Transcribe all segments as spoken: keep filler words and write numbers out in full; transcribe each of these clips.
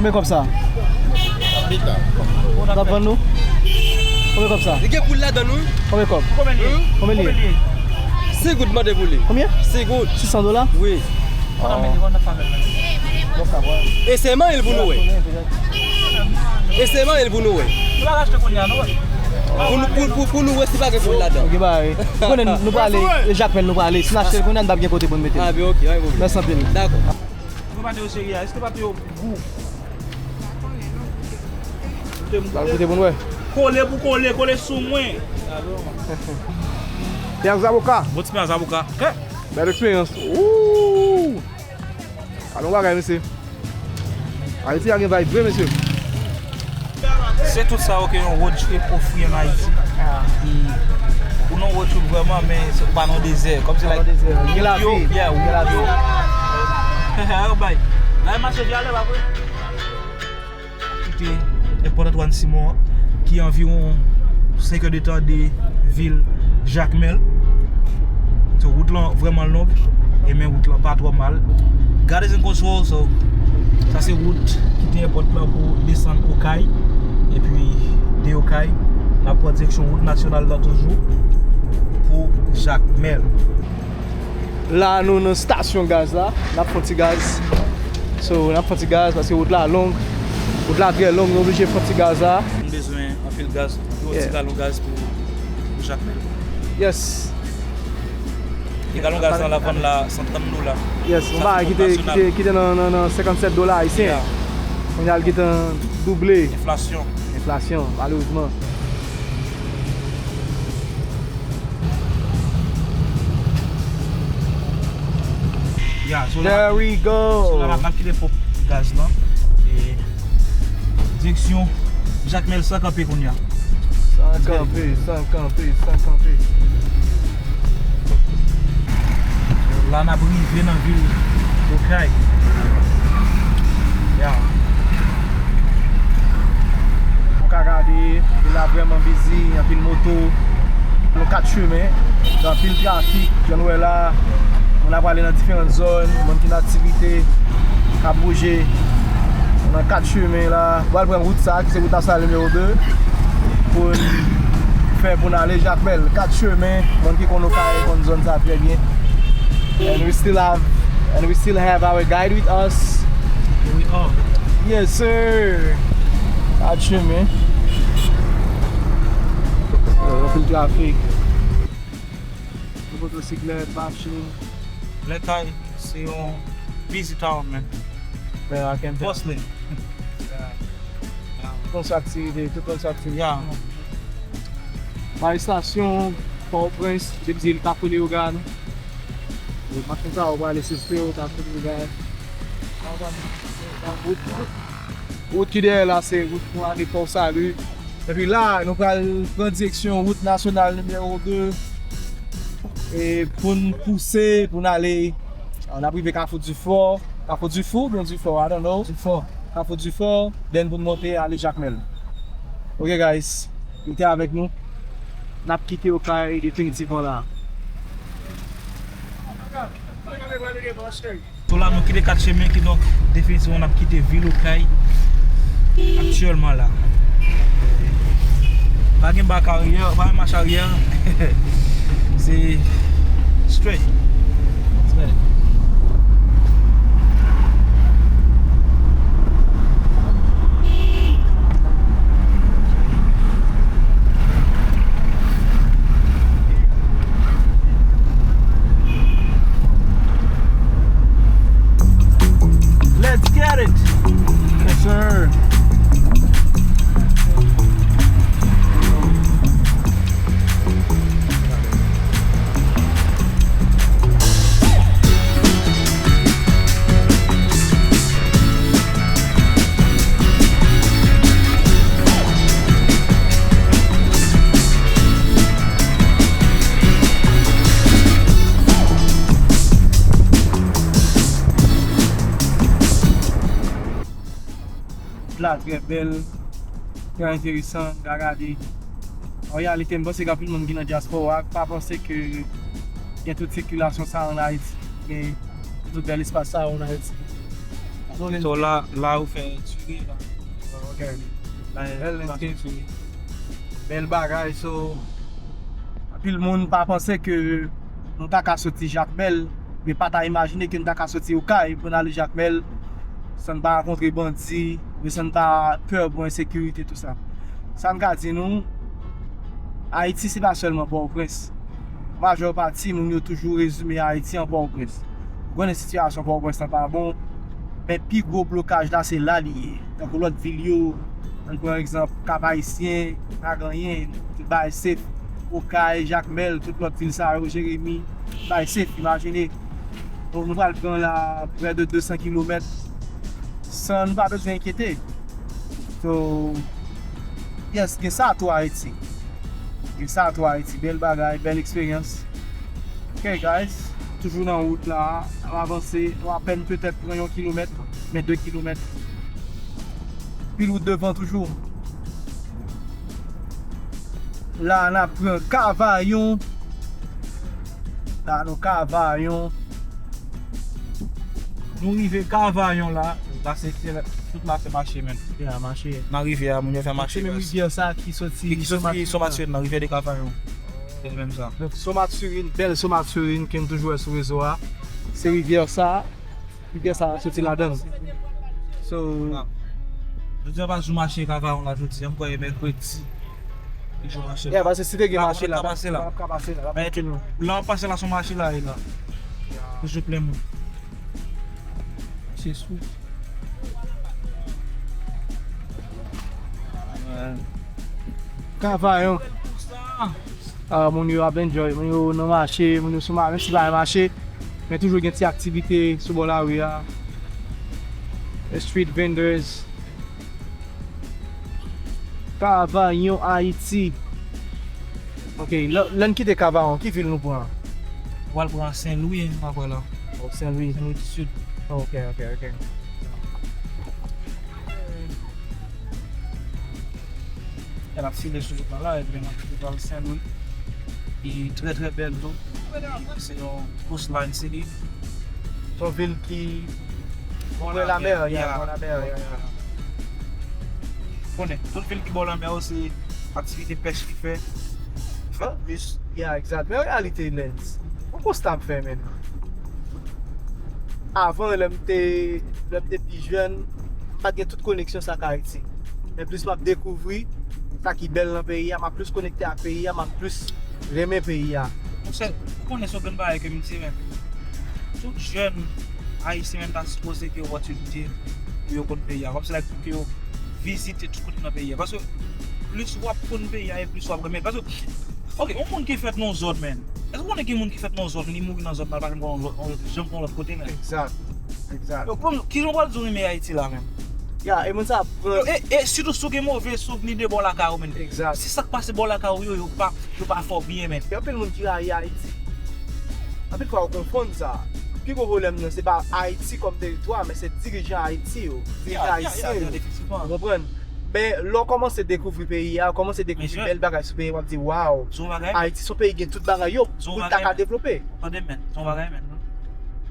Konbyen kòb sa? Pita. N ap vann nou? Konbyen kòb sa? Li gen poul ladan l wi. Konbyen kòb? Konbyen li ye? Konbyen li ye? Konbyen li ye? Sis goud mande pou li. Konbyen? Sis goud. Sis san dola? Wi. Fò n ap mete, fò n ap fè avè l menm. E se manyen l pou nou wè. E se manyen l pou nou wè. Nou pa ka achte kounye a, nou wè. Pou nou, pou, pou, pou nou wè si pa gen poul ladan. Ok, bay. Ou konnen nou prale, e Jakmèl nou prale. Si n achte l kounye a, n p ap gen kote pou n mete l. Ah, ben, ok, pa gen pwoblèm. Mèsi anpil. Dakò. Mwen pa te yo seri a, èske pa te yo gou? Al goute pou n wè. Kole pou kole, kole sou mwen. Piyaz zaboka. Bon ti piyaz zaboka. Kè. Bèl eksperyans. Ooh! Alon bagay, mesye. Ayiti a gen vibe vre, mesye. Se tout sa yo ke yon road trip ofri ann Ayiti. E pou nou road trip vrèman, men se pa nan dezè. Kòmsi, like, wout yo, yeah, wout yo. Bay. La e mache vye alè, pa vre? Kite èpòt Antoine Simon an, ki anviwon senk è de tan de vil Jakmèl. So, wout lan vrèman long, e men wout lan pa twò mal. God is in control, so, sa se wout ki te èpòt lan pou desann Okay. Epi, de Okay, n ap pran direksyon wout nasyonal lan toujou pou Jakmèl. La, nou nan stasyon gaz la, n ap fè yon ti gaz. So, n ap fè yon ti gaz paske wout la long. Wout la trè long, nou oblije fè yon ti gaz la. Nou bezwen anpil gaz, yon ti galon gaz pou, pou Jakmèl. Yes. E galon gaz lan, l ap vann la san trant dola. Yes, yon bagay ki te, ki te, ki te nan, nan, nan senkannsèt dola ayisyen. Kounye a, l gentan double. Enflasyon. Enflasyon, malerezman. Yeah, so la, there we go. So la, n ap, n ap kite ponp gaz lan. E direksyon Jakmèl san kanpe kounye a. San kanpe, san kanpe, san kanpe. La, n ap rive nan vil Okay. Yeah. Ou ka gade, vil la vrèman bizi, anpil moto. Yon kat chimen, gen anpil trafik, jan nou wè la, moun ap prale nan diferan zòn, moun ki nan aktivite, k ap bouje. Nou nan kat chimen la, nou pral pran wout sa, ki se wout nasyonal nimewo de, pou n fè, pou n ale Jakmèl. Kat chimen, moun ki konn Okay konn zòn sa trè byen. And we still have, and we still have our guide with us. Here we are. Yes, sir. Kat chimen. Anpil trafik. Motosiklèt, machin. Lè kay, se yon busy town, man. Yeah, I can tell. Bustling. Yeah. Tout konn sa aktivite, tout konn sa aktivite. Yeah. Bay estasyon, Pòtoprens, depi se Kafou Leyogàn. Machin sa, ou prale Sespe, ou Kafou Leyogàn. Wout ki dèyè la, se wout pou ale Pò Sali. Epi la, nou pral pran direksyon wout nasyonal nimewo de. E pou n pouse, pou n ale, n ap rive Kafou Difò. Kafou Difò oubyen Difò, I don't know. Difò. Kafou Difò, then pou n monte ale Jakmèl. Ok, guys, rete avèk nou. N ap kite Okay definitivman la. So la, nou kite kat chimen, kidonk, definitivman, n ap kite vil Okay aktyèlman la. Pa gen back aryè, pa gen mach aryè. Se straight. Let's get it. Let's get it! Yes, sir. Pla trè bèl, trè enteresan, n ka gade. An reyalite, m panse gen anpil moun ki nan dyaspora k pa panse ke gen tout sikilasyon sa ann Ayiti, gen tout bèl espas sa yo ann Ayiti. So la, la ou fè tire la. Ok. La, bèl landscape. Bèl bagay, so, anpil moun pa panse ke nou ta ka soti Jakmèl, men pa ta imajine ke nou ta ka soti Okay pou n ale Jakmèl, san n pa rankontre bandi, men san n pa pè pou ensekirite, tou sa. Sa n ka di nou, Ayiti se pa sèlman Pòtoprens. Majè pati moun yo toujou rezime Ayiti an Pòtoprens. Ou konnen sitiyasyon Pòtoprens lan pa bon, men pi gwo blokaj la se la li ye. Tankou lòt vil yo, ann pran egzanp, Kap Ayisyen, Naganyen, tout bagay safe. Okay, Jakmèl, tout lòt vil sa yo, Jeremi, tout bagay safe. Imajine, nou, nou pral pran la prè de de san kilomèt san nou pa bezwen enkyete. So, yes, gen sa tou Ayiti. Gen sa tou Ayiti. Bèl bagay, bèl eksperyans. Ok, guys, toujou nan wout la, n ap avanse, nou apèn petèt pran yon kilomèt, men de kilomèt. Pil wout devan toujou. La, n ap pran Kavayon. La, nou Kavayon. Nou rive Kavayon la. La, se, se tout la fè mache, men. Ya, mache. Nan rivyè a, moun yo fè mache. Se menm rivyè sa ki soti Ki, ki soti Somaturin nan, rivyè de Kavayon. Se menm sa. Donk, Somaturin, bèl Somaturin ke n toujou wè sou rezo a. Se rivyè sa. Rivyè sa soti ladan l. So, jodi a pa jou mache Kavayon la, jodi a, m kwè e mèkredi. Ki jou mache la. Yeah, paske si te gen mache la, pa pase la. Pa ka pase la, pa pase la. Lè w ap pase la, se yon mache la, e la. Toujou plen moun. Se sou. Kavayon. Ah, moun yo ap enjoy, moun yo nan mache, moun yo sou ma-, menm si pa gen mache, men toujou gen ti aktivite sou bò lari a. The street vendors. Kavayon, Ayiti. Ok, lè, lè n kite Kavayon, ki vil nou pran? Ou pral pran Sen Lwi, m kwè la. Oh, Sen Lwi. Sen Lwi di Sid. Ok, ok, ok. L ap file sou wout la la, epi l ap file pral Sen Lwi. Li trè, trè bèl tou. Se yon coastline city. Se yon vil ki bò lamè, ya, bò lamè, ya. Konnen, tout vil ki bò lamè yo, se aktivite pèch ki fè. Fè plis. Ya, egzat. Men an reyalite, Lens, yon konsta m fè, men. Avan, lè m te, lè m te pi jèn, m pa t gen tout koneksyon sa k Ayiti. Men plis m ap dekouvri sa ki bèl nan peyi a, m ap plis konekte ak peyi a, m ap plis renmen peyi a. Monchè, ou konnen se yon grenn bagay ke m di, men. Tout jèn ayisyen, men, ta sipoze gen opòtinite pou yo konn peyi a. Kòmsi, like, pou ke yo vizite tout kote nan peyi a. Paske plis w ap konn peyi a, e plis w ap renmen. Paske, ok, yon moun ki fèt nan yon zòn, men. Èske w konnen gen moun ki fèt nan yon zòn, li mouri nan zòn nan, li pa janm konn yon lòt, yon, janm konn yon lòt kote, men? Egzat. Egzat. Yo, kòm, kijan w pral di w renmen Ayiti la, men? Ya, e moun sa ap pran. Yo, e, e sitou si w gen move souvni de bò lakay ou, men. Egzat. Si sa k pase bò lakay ou yo, yo pa, yo pa fè w byen, men. Gen anpil moun ki rayi Ayiti. Anpil fwa, yo konfonn sa. Pi gwo pwoblèm nan, se pa Ayiti kòm teritwa, men se dirijan Ayiti yo, dirijan ayisyen yo. Ou konprann? Men lè w kòmanse dekouvri peyi a, w kòmanse dekouvri bèl bagay sou peyi a, w ap di, "Waw, Ayiti se yon peyi ki gen tout bagay yo pou l ta ka devlope." Tande, men, se yon bagay, men, non?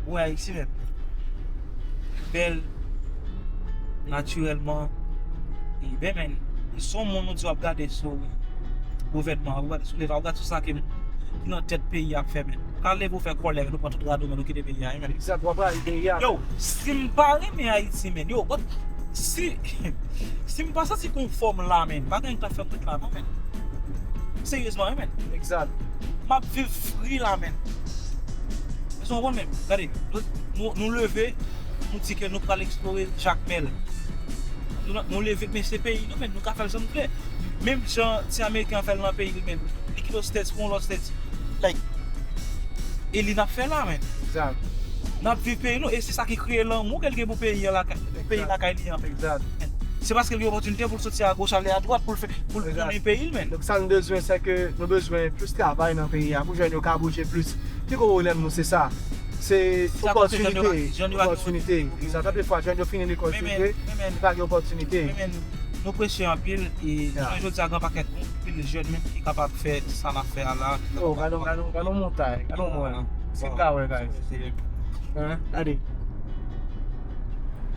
Ou wè Ayiti, men. Bèl, natirèlman. E, ben, men, se yon moun ou di w ap gade sou gouvènman, w ap gade sou leta, w ap gade sou sa ki, ki nan tèt peyi a ap fè, men. Ou ka leve ou fè kòlè, men ou pran tout rado, men ou kite peyi a, men. Egzat, w ap rayi peyi a. Yo, si m pa renmen Ayiti, men, yo, but si, si m pa santi konfò m la, men, pa gen anyen k ta fè m ret la, non, men. Seryezman, wi, men. Egzat. M ap viv fri la, men. Èske w konprann, men? Gade, nou, nou, nou leve, nou di ke nou pral eksplore Jakmèl. Nou, nou leve, men se peyi nou, men nou ka fè l jan nou vle. Menm jan ti Ameriken an fè l nan peyi l, men li kite States pou yon lòt States. Like, e li n ap fè la, men. Egzat. N ap viv peyi nou, e se sa ki kreye lanmou ke l gen pou peyi an lakay, peyi lakay li an. Egzat. Se paske l gen opòtinite pou l soti agoch, ale adwat, pou l fè, pou l konnen peyi l, men. Donk, sa n bezwen, se ke nou bezwen plis travay nan peyi a, pou jèn yo ka bouje plis. Pi gwo pwoblèm nou, se sa. Se opòtinite. Opòtinite. Egzat. Anpil fwa, jèn yo fini lekòl, se vre, men pa gen opòtinite. Men, men, nou preche anpil, e jounen jodi a, gen pakèt moun, anpil jèn menm ki kapab fè sa n ap fè a la. Oh, gade, gade, gade yon montay, gade yon mòn. Se ka wè, guys. Hein? Gade.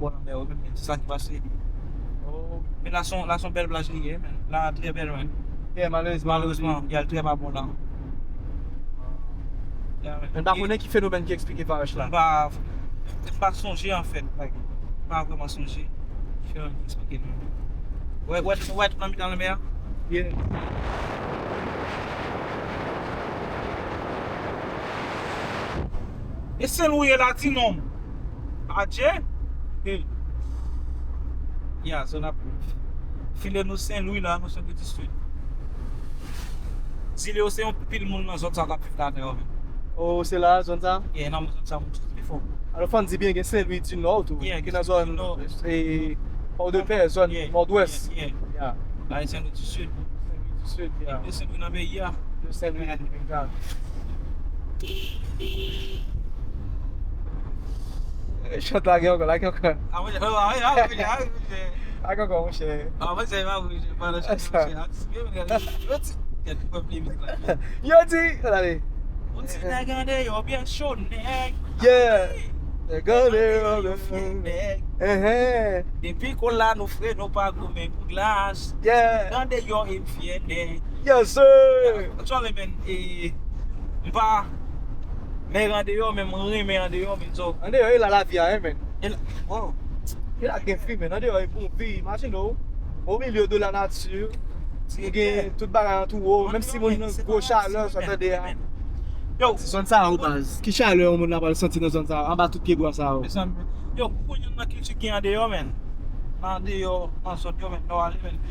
bò lanmè yo menm, men se sa ki pase. Men la se yon, la se yon bèl plaj li ye, men. La trè bèl, men. Yeah, malerezman. Malerezman, y a l trè pa bon la. Yeah, men. Men pa konnen ki fenomèn ki eksplike varèch la. M pa, m pa sonje, anfèt. Like, m pa vrèman sonje. Ki fenomèn ki eksplike nou. Wè, wè, wè, tout nan mitan lanmè a. Yeah. E Sen Lwi ye la, ti nonm. Adje. Hey. Ya, zòn ap file nou Sen Lwi la, nou Sen Lwi di Sid. Zile yo se yon pil moun nan zòn sa k ap viv ladan yo menm. Oh, se la, zòn sa? Yeah, nan zòn sa, moun tou pi fò. Alò, fò n di byen, gen Sen Lwi di Nò tou, yeah, ki nan zòn, e, Pòdepè, zòn Nòdwès. Yeah, yeah. Ya. La, e Sen Lwi di Sid. Sen Lwi di Sid, ya. E Sen Lwi nan peyi a. Yo sèl men, egzak. Chant la gen ankò, la gen ankò. Ah, monchè, ah, ah, ah, monchè, ah, monchè. La gen ankò, monchè. Ah, monchè, pa vre, monchè, pa nan chante, monchè. Atis, men, men, gade, yo di, gade, pou pèp li mizik la. Yo di, gade. Yon ti nèg andeyò byen cho, nèg. Yeah. Nèg andeyò byen cho, nèg. Ehe. Depi kola nou fre, nou pa goumen pou glas. Yeah. Andeyò e m fyè, nèg. Yes, sir. Sorry, man. E, m pa, men andeyò, men m renmen andeyò, men so. Andeyò, e la lavi a ye, man. E la, wow. E la gen vi, man. Andeyò, e bon vi. Imajine w, au milieu de la nature. Ou gen tout bagay antoure w, menm si moun nan gwo chalè, sa tande a. Yo. Se zòn sa yo, baz. Ki chalè yon moun la pral santi nan zòn sa yo, anba tout pye bwa sa yo? Mezanmi, yo, pou yon nan kilti gen andeyò, man. Nan andeyò, nan zòn yo, man, nan ale, man.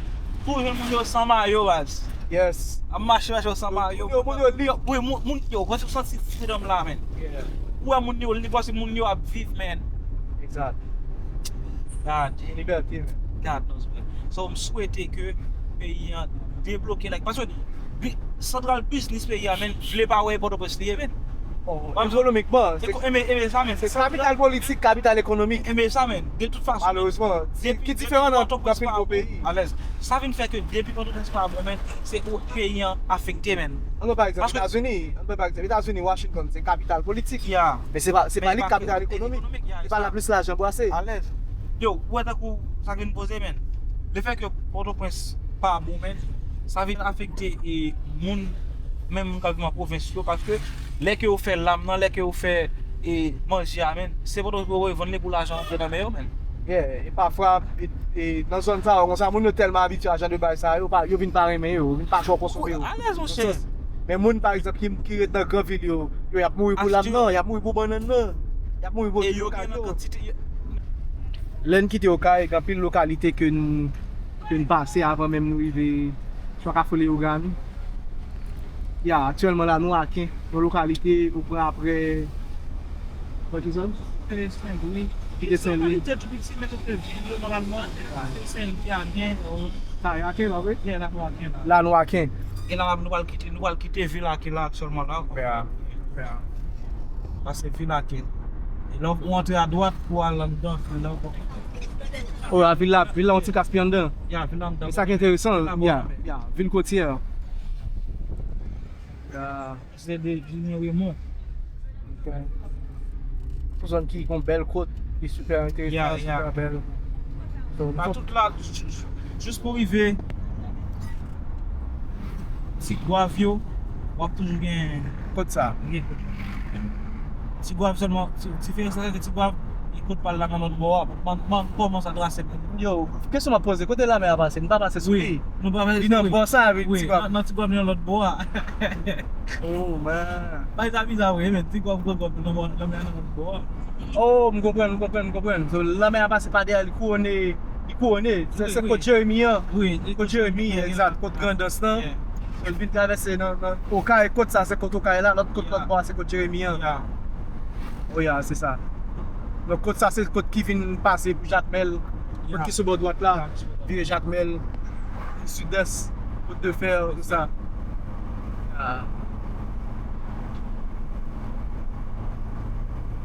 Pou yon moun yo san mayo, baz. Yes. Ap mache, mache yo san mayo. Yo, moun yo lib. Yo, wi, moun, moun yo, kòmsi w santi freedom la, man. Yeah. Ou wè moun yo lib, kòmsi moun yo ap viv, man. Egzak. God damn. Libète, man. God knows, man. So, m swete ke peyi an debloke, like, paske bi-, santral biznis peyi a, man, vle pa wè e Pòtoprens li ye, man. Bon, ekonomikman, se, e, e, e sa, man, se kapital politik, kapital ekonomik. E, e sa, man, de tout fason, malerezman, ki diferan nan anpil gwo peyi. Alèz. Sa vin fè ke depi Pòtoprens pa bon, man, se ou peyi an afekte, man. Ann pran pa egzanp Etazini, ann pran pa egzanp Etazini, Washington, se kapital politik. Yeah. Men se pa, se pa li kapital ekonomik. Se pa la plis lajan brase. Alèz. Yo, ou wè tankou sa vin poze, menn. Lefètke Pòtoprens pa bon, menn, sa vin afekte e moun, menm moun k ap viv an pwovens yo, paske lè ke yo fè lam nan, lè ke yo fè e manje a, menn, se Pòtoprens yo vann li pou lajan antre nan men yo, menn. Yeah, e pafwa, e, e nan zòn sa yo, konsa, moun yo tèlman abitye a jan de bagay sa yo, pa, yo vin pa renmen yo, yo vin pa twò konsome yo. Alèz, monchè. Men moun, pa egzanp, ki, ki ret nan gran vil yo, yo, y ap mouri pou lam nan, y ap mouri pou bannann nan, y ap mouri pou kay yo. Lè n kite Okay, gen anpil lokalite ke n, ke n pase avan menm nou rive swa Kafou Leyogàn. Ya, aktyèlman la, nou Aken, yon lokalite ou pran apre, pran ki zòn? Kite Sen Lwi. Kite Sen Lwi. Lokalite tou piti, men tout vil yo, nòmalman, Sen Lwi, Aken, Kay, Aken la, wi. Yeah, la nou Aken la. La nou Aken. E la, nou pral kite, nou pral kite vil Aken la aktyèlman la. Yeah, yeah. Pase vil Aken. E lè w antre adwat pou al anndan vil la. Oh, la vil la, vil la yon ti kas pi anndan. Yeah, vil la anndan. E sa ki enteresan, yeah, yeah, vil kotyè. Yeah. Se de Julien Raymond. Ok. Yon zòn ki gon bèl kot, ki sipè enteresan, sipè bèl. So, pa tout la, jis pou rive Ti Gwav yo, w ap toujou gen kot sa. Gen kot. Ti Gwav sèlman, ti, ti diferans la, se Ti Gwav, e kot pa l la nan lòt bò a. Man, man, kòman sa trase pou yo? Kesyon m ap poze, kote lamè a pase? M pa pase sou li. Nou pa pase sou li. Li nan bò sa, wi, Ti Gwav. Nan, nan Ti Gwav, li nan lòt bò a. Oh, man. Bagay sa biza vre, men. Ti Gwav, Gran Gwav, nan bò, lamè a nan lòt bò a. Oh, m konprann, m konprann, m konprann. So, lamè a pase pa dèyè, li kouwone, li kouwone. Se, se kot Jeremi an. Wi, kot Jeremi, egzat, kot Grandans lan. So, l vin travèse nan, nan Okay, kot sa, se kot Okay la, lòt kot, lòt bò a, se kot Jeremi an. Oh, yeah, se sa. Donk, kot sa, se kot ki vin pase pou Jakmèl. Kot ki sou bò dwat la, vire Jakmèl, Sidès, Kot de Fè, tout sa. Ah.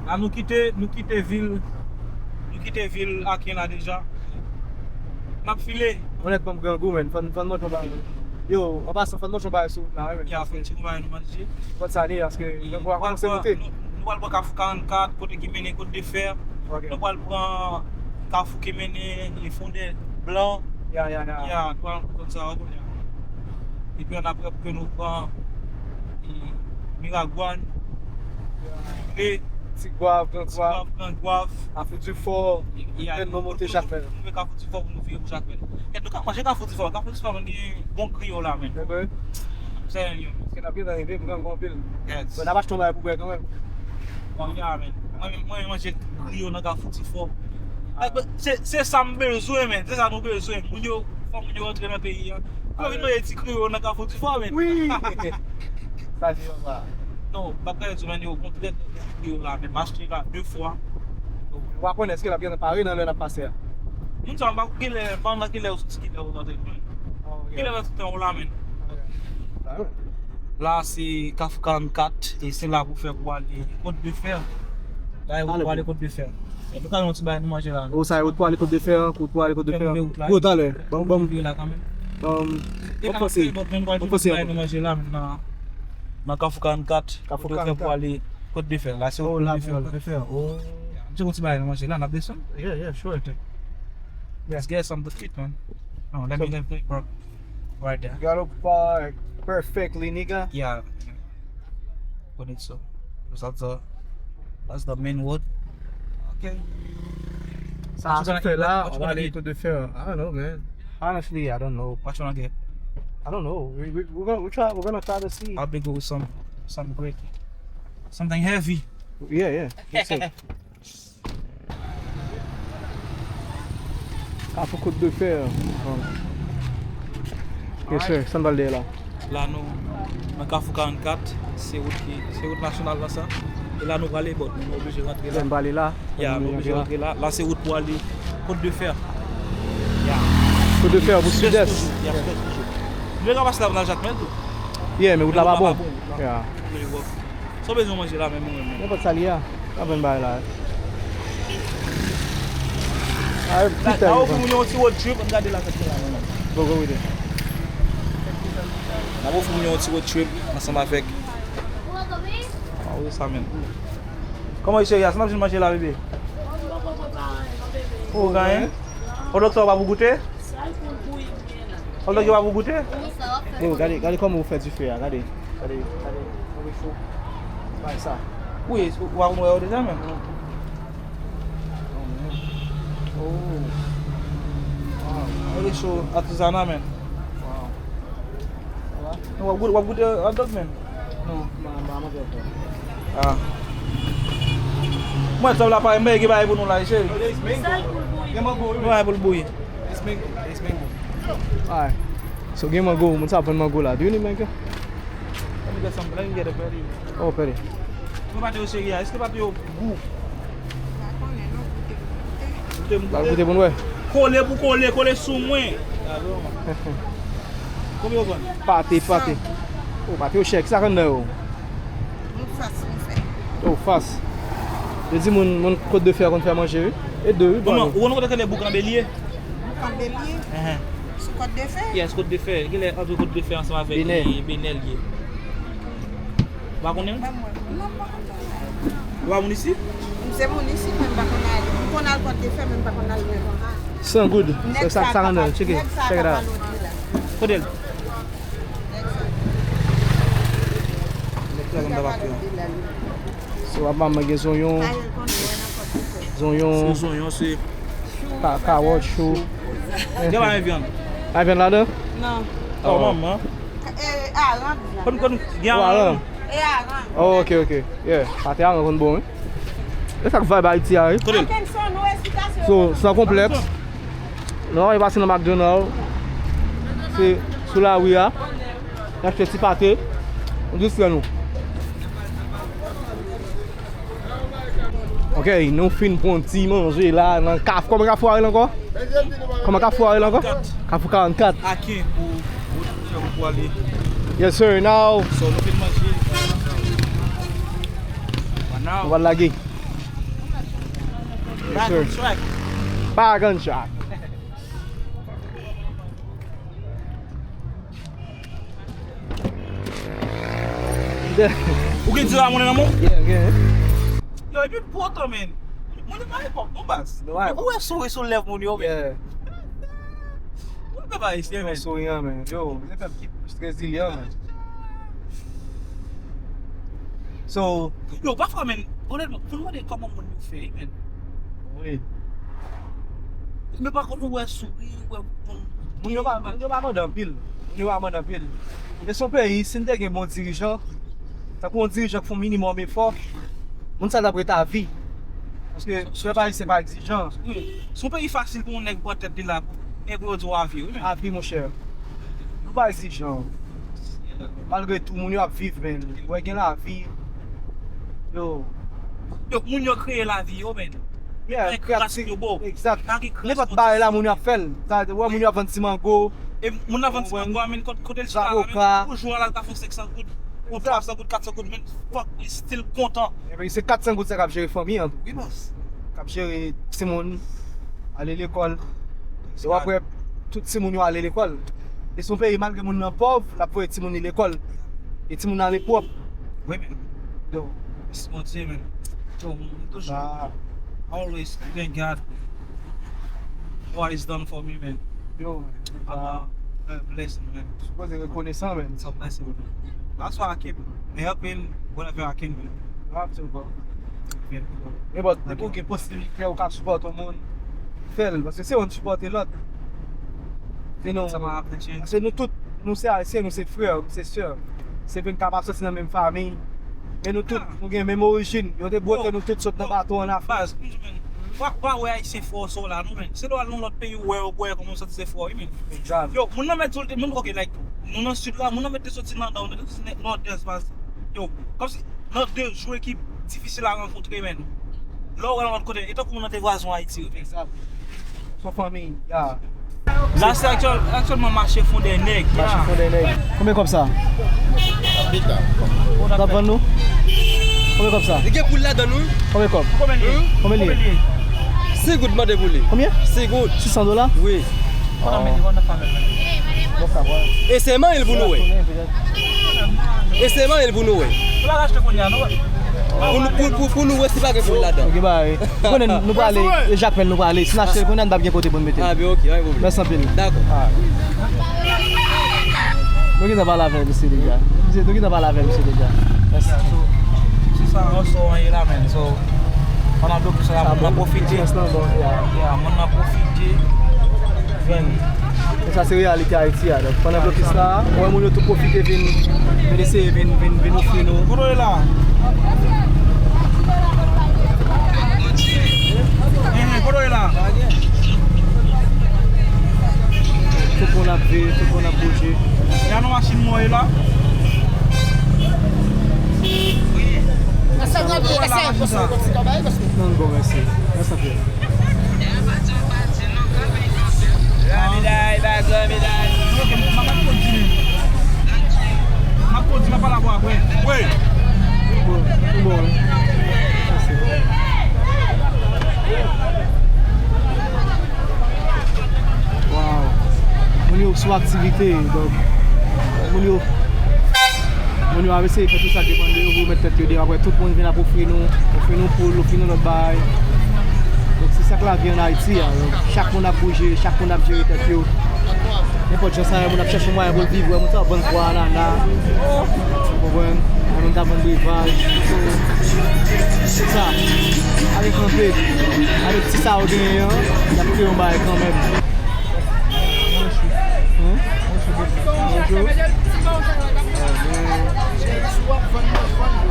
La, nou kite, nou kite vil, nou kite vil Aken la deja. N ap file. Onètman, m grangou, menn. Fò n, fò n montre yon bagay. Yo, an pasan, fò n montre yon bagay sou wout la, wi, menn. Ya, fò n tcheke yon bagay nou manje. Kot sa li ye, paske grangou a kòmanse moute. Nou, nou pral pran Kafou karannkat, kote ki mennen Kot de Fè. Ok. Nou pral pran Kafou ki mennen Fondè Blan. Ya, ya, ya. Ya, nou pral pran kot sa yo kounye a. Epi annapre pou ke nou pran, e, Miragwàn, Ti Gwav, Gran Gwav, Kafou Difò, epi nou monte Jakmèl. Nou rive Kafou Difò pou nou vire pou Jakmèl. Kèt, nou ka manje Kafou Difò. Kafou Difò, menm gen bon griyo la, menm. Serye. Paske n ap gentan rive, m grangou anpil. Yes. Bon, n ap achte yon bagay pou bwè kanmenm. Bon, ya, menm. Mwen, mwen manje griyo nan Kafou Difò. Ah. Se, se sa m bezwen, menm. Se sa nou bezwen. Moun yo, fò moun yo rantre nan peyi a. Pou yo vin manje ti griyo nan Kafou Difò, menm. Wi. Sa di yo sa. Non, m ap gade sou menm, okontrè, griyo la, menm m achte la de fwa. W a konnen èske l ap gentan pare nan lè n ap pase a? Moun sa, m pa konn kilè, m pa konn nan kilè yo soti, kilè yo rantre. Oh, yeah. Kilè yo soti, ou la, menm. La, se Kafou karannkat, e se la pou fè pou ale Kot de Fè. La, e wout pou ale Kot de Fè. E nou ka yon ti bagay nou manje la. O, sa e wout pou ale Kot de Fè, wout pou ale Kot de Fè. Fè nou wout la. Bon, talè. Bon, bon. Vire la kanmenm. Bon, e bon, fòse. Bon, fòse. Nou manje la, nan, nan Kafou karannkat. Kafou karannkat. Kot de Fè pou ale Kot de Fè. La, se wout Kot de Fè. Oh, la, Kot de Fè. Oh. M se yon ti bagay nou manje la, n ap desann. Yeah, yeah, sure thing. Let's get some to eat, man. Oh, let me get big, bro. Right there. Gallop park perfectly, nigga. Yeah. Put it so. That's the, that's the main wood. Okay. So what you gonna eat? What you gonna eat? What you gonna eat? What you gonna eat? What you gonna eat? What you gonna eat? What you gonna eat? What you gonna eat? What you gonna eat? What you gonna eat? What you gonna eat? What you gonna eat? What you gonna eat? What you gonna eat? What you gonna eat? What you gonna eat? What you gonna eat? What you gonna eat? What you gonna eat? I'll be good with some, some great, something heavy. Yeah, yeah. Yes, sir. Kafou Kot de Fè. Yes, sir. Sa n pral dèyè la? La nou nan Kafou karannkat, se wout ki, se wout nasyonal la sa. E la nou prale, but nou oblije rantre la. Nou prale la. Ya, nou oblije rantre la. La se wout pou ale Kot de Fè. Ya. Kot de Fè pou Sidès. Ya, Sidès toujou. Nou te ka pase la pou n al Jakmèl tou. Yeah, men wout la pa bon. Ya. Sa w bezwen manje la menm, ou menm? Nenpòt sa li ye a. N ap jwenn bagay la. Ay, la, la, ou pou moun yon ti road trip, ann gade la, sa ki la menm. Bon, bon, wi. N ap ofri moun yon ti road trip ansanm avèk. Ah, wi, sa menm. Kòman, cheri, sa n ap jwenn manje la, bebe? Ou genyen? Hot dog sa w pa pou goute? Hot dog yo pa pou goute? Yo, gade, gade kòman ou fè dife a, gade. Gade, gade, kòman cho. Bay sa. Wi, ou pa konn wè yo deja menm. Oh. Wow. Gade cho atizana menm. Wow. W ap goute, w ap goute hot dog menm? Non, m pa, m pa manje ankò. Ah. Mwen, sa la pa mwen ki bay pou nou la, cheri. Gen mango, wi. Mwen, pou l bouyi. It's mango. It's mango. Alright. So, gen mango, moun sa ap vann mango la. Do you need mango? Let me get some, let me get a patty. Oh, patty. Mwen pate yo, cheri, èske pate yo gou? Pa konnen, non, goute pou goute. Goute pou goute. Ba goute pou n wè. Kole pou kole, kole sou mwen. Konbyen w vann? Pate, pate. Oh, pate yo chè. Kisa k anndan yo? Nou fas nou fè. Oh, fas. Yo di moun, moun Kot de Fè konn fè manje, wi. E de, wi, bwa yo. Ou konn kote k rele Boukan Belye? Boukan Belye? Sou Kot de Fè? Yes, Kot de Fè. Genlè antre Kot de Fè ansanm avèk Benè. Benè l ye. Ou pa konnen l? Ban mwen. Non, m pa konn ale. Ou pa moun isi? M se moun isi, men m pa konn ale. M konn al Kot de Fè, men m pa konn al lwen konsa. San goud. Nèg sa, sa, sa, sa, tcheke. Nèg sa, tcheke la. Kote l? Nèg sa. Nèg sa, konn tabak yo. So, apa mwen gen zonyon. Zonyon. Se zonyon, se ka-, kawòt, chou. Gen pa gen vyann? Pa vyann ladan? Non. Oh, manman. E, aran. Konn, konn, gen aran. E aran. Oh, ok, ok. Yeah, pate aran konn bon, wi. E sa k vibe Ayiti a, wi. Kote l? So, san konplèks, nou pase nan McDonald. Se sou lari a. Nou achte ti pate. Nou distrè nou. Ok, nou fin pran ti manje la nan Kafou. Kòman Kafou a rele ankò? Kòman Kafou a rele ankò? Kafou karannkat. Aken pou, pou, pou ale. Yes, sir. Now. So, nou fin manje. Nou pral lage. Yes, sir. Back on track. Ou gen dira moun nan men w? Yeah, gen. Yo, epi pwotan, men. Moun yo pa epòk, non, baz. Ou wè souri sou lèv moun yo, men. Yeah. Moun pèp ayisyen, men. Souri an, men. Yo, se pèp ki plis rezilyan, men. So, yo, pafwa, men, onètman, pou nou gade kòman moun yo fè, men. Wi. Men pa konn ou wè souri, ou wè moun. Moun yo pa, moun yo pa mande anpil. Moun yo pa mande anpil. E se yon peyi, si n te gen bon dirijan, tankou yon dirijan k fè yon minimòm efò, moun sa t ap ret avi. Paske pèp ayisyen pa egzijan. Wi. Se yon peyi fasil pou yon nèg pran tèt li la, e pou yo di w avi, wi, men. Avi, monchè. Nou pa egzijan. Malgre tou, moun yo ap viv, men. Wè, gen lavi. Yo. Yo, moun yo kreye lavi yo, men. Yeah, kreyati-, yo, bro. Exact. Pa gen kreyati-, nenpòt bagay la, moun yo ap fè l. Sa, wè, moun yo ap vann ti mango. E moun ap vann ti mango a, men, kote, kote l chita la, men, yon jou a la, l ka fè senk san goud, ou twa san goud, kat san goud, men, fòk li still kontan. Ebyen, se kat san goud sa k ap jere fanmi an tou. Wi, baz. K ap jere timoun, ale lekòl. E w ap wè, tout timoun yo ale lekòl. E se yon peyi, malgre moun nan pòv, l ap voye timoun li lekòl. E timoun nan ale pwòp. Wi, men. Yo, mèsi Bondye, men. Yo, m toujou, always thank God for what he's done for me, man. Yo, I'm a, a blessing, man. Sipoze rekonesan, man. It's a blessing, man. That's why I keep helping whatever I can, man. You have to, bro. Yeah, bro. Nenpòt, depi w gen posiblite, ou ka sipòte yon moun, fè l. Paske se youn sipòte lòt. Se nou, paske nou tout, nou se Ayisyen, nou se frè, nou se sè. Se vre n ka pa soti nan menm fanmi, men nou tout, nou gen menm orijin. Yo te bwote nou tout sot nan bato ann Afrik. Baz, m di, men, w pa, w pa wè Ayisyen fò sa w la, non, men. Se lè w al nan lòt peyi, w wè, w wè kòman w santi se fò, wi, men. Yo, moun nan mèt di w, moun, ok, like, nou nan sid la, moun nan mèt te soti nan nò, nou te soti nan nòdès, baz. Yo, kòmsi, nan de jou ekip difisil a rankontre, men. Lè w wè nan lòt kote, e tankou moun nan te vwazen w Ayiti, wi, men. Egzat. Son fanmi, ya. La, se aktyèl, aktyèlman mache fondè nèg, ya. Mache fondè nèg. Konbyen kòb sa? Pita. Ou t ap vann nou? Konbyen kòb sa? Li gen poul ladan l, wi. Konbyen kòb? Konbyen li ye? Konbyen li ye? Sis goud mande pou li. Konbyen? Sis goud. Sis san dola? Wi. Oh. E se manyen l pou nou wè. E se manyen l pou nou wè. Ou pa ka achte kounye a, non? Pou nou, pou, pou, pou nou wè si pa gen moun ladan. Ok, ba, wi. Konnen nou prale, e Jakmèl nou prale. Si n achte l kounye a, n p ap gen kote pou n mete l. Ah, ben, ok, pa gen pwoblèm. Mèsi anpil. Dakò. Ah. Nou gentan pale avè misye deja. Misye, nou gentan pale avè misye deja. Mèsi. So, se sa, so, an ye la, men. So, pandan blokis la, moun nan pwofite. Sa bon, business lan bon, yeah. Yeah, moun nan pwofite. Vin. E sa se reyalite Ayiti a. Donk, pandan blokis la, ou wè moun yo tou pwofite vin, vin eseye vin, vin, vin ofri nou. Kote w ye la? Enhen, kote w ye la? Tout moun ap viv, tout moun ap bouje. E a nou machin mwen ye la? Kote w ye la, machin sa? Non, bon, mèsi. Mèsi anpil. Gran medal, bay gran medal. Ok, m ap kondi. M ap kondi, m ap pale avè w apre. Wi. Bon, bon. Mèsi. Wow. Moun yo sou aktivite, donk, moun yo Moun yo ap eseye fè tout sa k depann de yo pou yo met tèt yo deyò. Apre, tout moun vin ap ofri nou, ofri nou poul, ofri nou lòt bagay. Donk, se sa k lavi ann Ayiti a. Donk, chak moun ap bouje, chak moun ap jere tèt yo. Nenpòt jan sa ye, moun ap chèche mwayen pou l viv. Wè moun sa ap vann pwa, anana. Ou konprann? Wè moun sa ap vann brevaj. So, se sa. Ale kanpe. Avèk ti sa yo genyen an, y ap kreye yon bagay kanmenm. W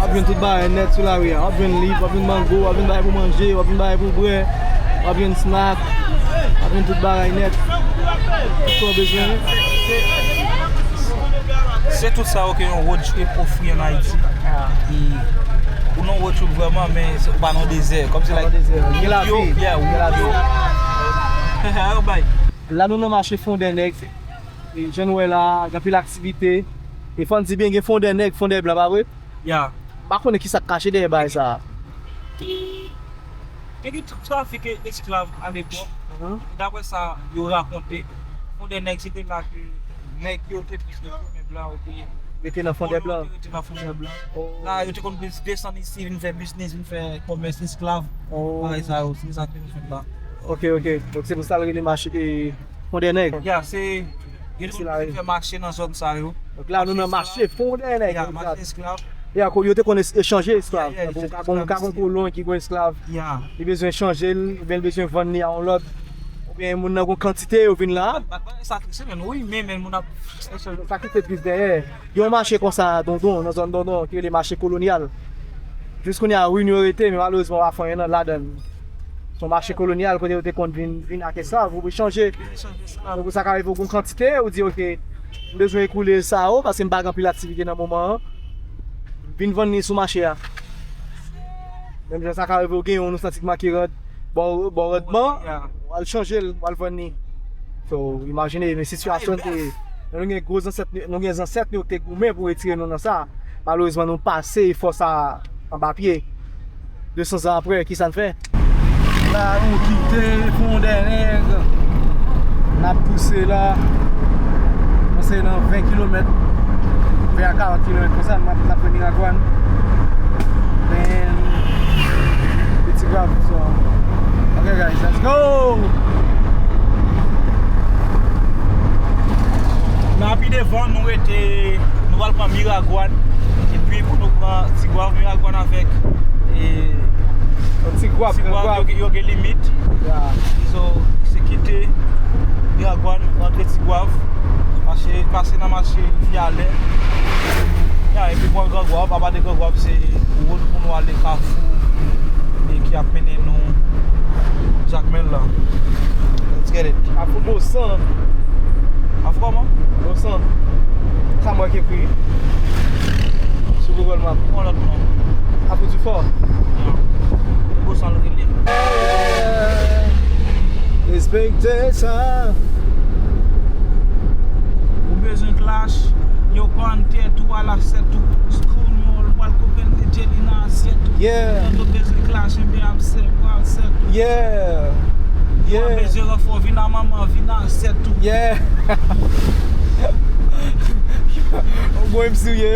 ap jwenn tout bagay nèt sou lari a. W ap jwenn liv, w ap jwenn mango, w ap jwenn bagay pou manje, w ap jwenn bagay pou bwè, w ap jwenn snack, w ap jwenn tout bagay nèt. Tout sa w bezwen. Se tout sa yo ke yon road trip ofri ann Ayiti. E ou nan road trip vrèman, men se, ou pa nan dezè. Kòmsi, like, gen lavi, yeah, gen lavi. Yo bay. La nou nan mache Fondènèg. E jan nou wè la, gen anpil aktivite. E fò n di byen, gen Fondènèg, Fondèblan, pa vre? Ya. M pa konnen ki sa k kache dèyè bagay sa a. Gen, gen trafik esklav alepòk. Daprè sa yo rakonte, Fondènèg se te la ke nèg yo te plis nan Fondèblan, yo te rete nan Fondèblan. Yo te rete nan Fondèblan. La, yo te konn plis desann isi, vin fè biznis, vin fè kòmès esklav. Bagay sa yo, se sa ke nou fè la. Ok, ok. Donk, se pou sa l rele mache, e, Fondènèg. Ya, se, yo te konn fè mache nan zòn sa yo. Donk la, nou nan mache Fondènèg. Ya, mache esklav. Ya, yo te konn es-, echanje esklav. Tankou ou ka gon, ou ka gon kolon ki gon esklav. Ya. Li bezwen chanje l, oubyen li bezwen vann li a yon lòt. Oubyen moun nan gon kantite, yo vin la. Sa triste, men wi, men, men moun ap. Sa ki te tris dèyè. Gen yon mache konsa, Dondon, nan zòn Dondon, ki rele mache kolonyal. Jis kounye a, wi, nou rete, men malerezman, w ap fè anyen nan ladan l. Se yon mache kolonyal, kote yo te konn vin, vin ak esklav, ou echanje. Donk, sa ka rive w gon kantite, ou di, "Ok, m bezwen ekoule sa yo, paske m pa gen anpil aktivite nan moman an." Vin vann li sou mache a. Menm jan sa ka rive w gen yon, nou santi k manke rand, ba w, ba w randman, w al chanje l, w al vann li. So, imajine, men sitiyasyon te, nou gen gwo zansèt, nou gen zansèt nou ki te goumen pou retire nou nan sa. Malerezman, nou pase efò sa anba pye. De san zan apre, ki sa n fè? La, nou kite Fondènèg. N ap pouse la. Panse nan ven kilomèt, ven a karant kilomèt konsa, n ap, n ap fè Miragwàn. Then, Petit Goâve, so. Ok, guys, let's go! La, pi devan, nou rete, nou pral pran Miragwàn. Epi, pou nou pran Ti Gwav, Miragwàn avèk, e, Ti Gwav, Ti Gwav, yo, yo gen limit. So, se kite Miragwàn, rantre Ti Gwav, mache, pase nan mache Vyalè. Ya, epi pran Gran Gwav, apa de Gran Gwav, se wout pou nou ale Kafou, e ki ap mennen nou Jakmèl la. Let's get it. Kafou Bosan. Kafou kòman? Bosan. Sa mwen ki ekri sou Google Map. Yon lòt non. Kafou Difò. Non. Bosan l rele. Respekte sa. Ou bezwen klache, yo pran tèt ou a la sèt ou. School mall, pral koupe l, mete li nan asyèt ou. Yeah. Tande w bezwen klache, enben ap sèvi w asyèt ou. Yeah. Yeah. Ou bezwen ranfò, vin a manman, vin a asyèt ou. Yeah. Ou bon M C ou ye?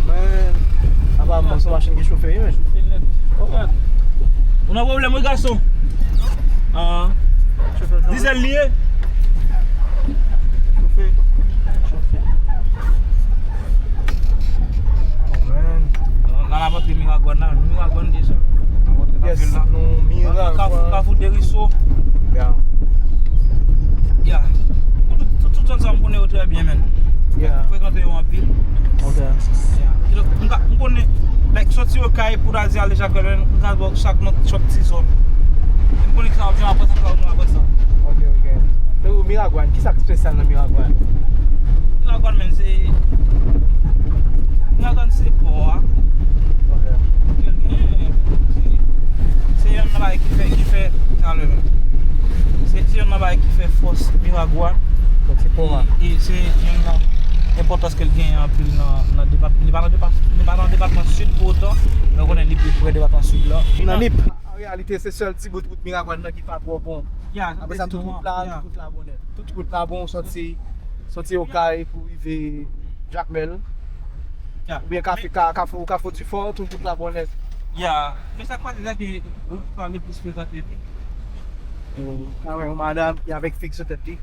Man, apa, man, se yon machin ki chofe, wi, men. Chofe nèt. Oh. Ou nan pwoblèm, wi, gason. Ah. Dizèl li ye? Chofe. Chofe. Oh, man. La, la, la, Miragwàn la. Miragwàn deja. Yes, nou Miragwàn. Kafou, Kafou Deriso. Yeah. Yeah. Tout, tout, tout zòn sa m konnen yo trè byen, men. Yeah. Frekante yo anpil. Ok. Yeah. Kidonk, m ka, m konnen, like, soti Okay pou ta di ale Jakmèl, men m ka ba w chak nan chak ti zòn. M konnen ki sa w ap jwenn apre sa, sa w ap jwenn apre sa. Ok, ok. Freo, Miragwàn, ki sa k espesyal nan Miragwàn? Miragwàn, men, se, Miragwàn se pò a. Ok. Ke l genyen. Se, se yonn nan bagay ki fè, ki fè, talè, se, se yonn nan bagay ki fè fòs Miragwàn. Donk, se pò a. E, e se yonn nan enpòtans ke l genyen anpil nan, nan depat-, li pa nan depat-, li pa nan depatman Sid pou otan, men ou konnen li pi pre depatman Sid la. Li nan Nip. An reyalite, se sèl ti bout wout Miragwàn nan ki pa twò bon. Ya, apre sa, tout wout la, ya, tout wout la bon nèt. Tout wout la bon, sòti, sòti Okay pou rive Jakmèl. Ya. Oubyen Kafe-, men Ka-, Kafou, Kafou Difò, tout wout la bon nèt. Ya. Men sa k pase, se ke wout la li plis frekante. Ou ka wè yon madanm ki avèk fig sou tèt li.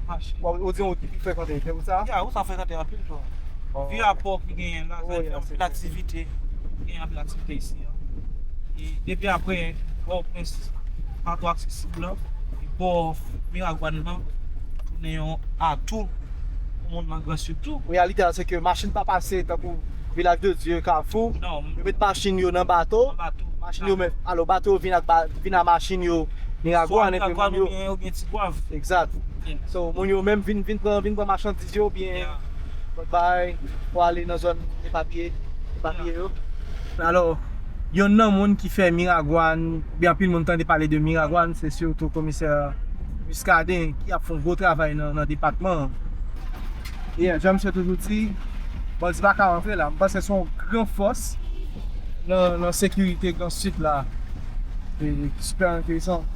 Mache. Bon, ou di yon wout ki pi frekante, se pou sa? Ya, wout sa frekante anpil, tò. Oh. Vye apò ki genyen la, sa vle di anpil aktivite. Genyen anpil aktivite isi a. E depi apre Pòtoprens pa twò aksesib la, e bò Miragwàn nan tounen yon atou pou moun nan Gran Sid tou. Reyalite a, se ke machin pa pase tankou Vilaj de Dye, Kafou. Non. Yo met machin yo nan bato. Nan bato. Machin yo men, alò, bato yo vin ak ba-, vin ak machin yo Miragwàn, epi moun yo oubyen, oubyen Tigwav. Egzat. Yeah. So, moun yo menm vin, vin pran, vin pran machandiz yo, oubyen lòt bagay, pou ale nan zòn epapiye, epapiye yo. Alò, yonn nan moun ki fè Miragwàn, oubyen anpil moun tande pale de Miragwàn, se sitou komisè Muscadin, ki ap fè yon gwo travay nan, nan depatman an. E, jan misye toujou di, bandi pa ka rantre la. M panse se yon gran fòs nan, nan sekirite Gran Sid la. E, sipè enteresan.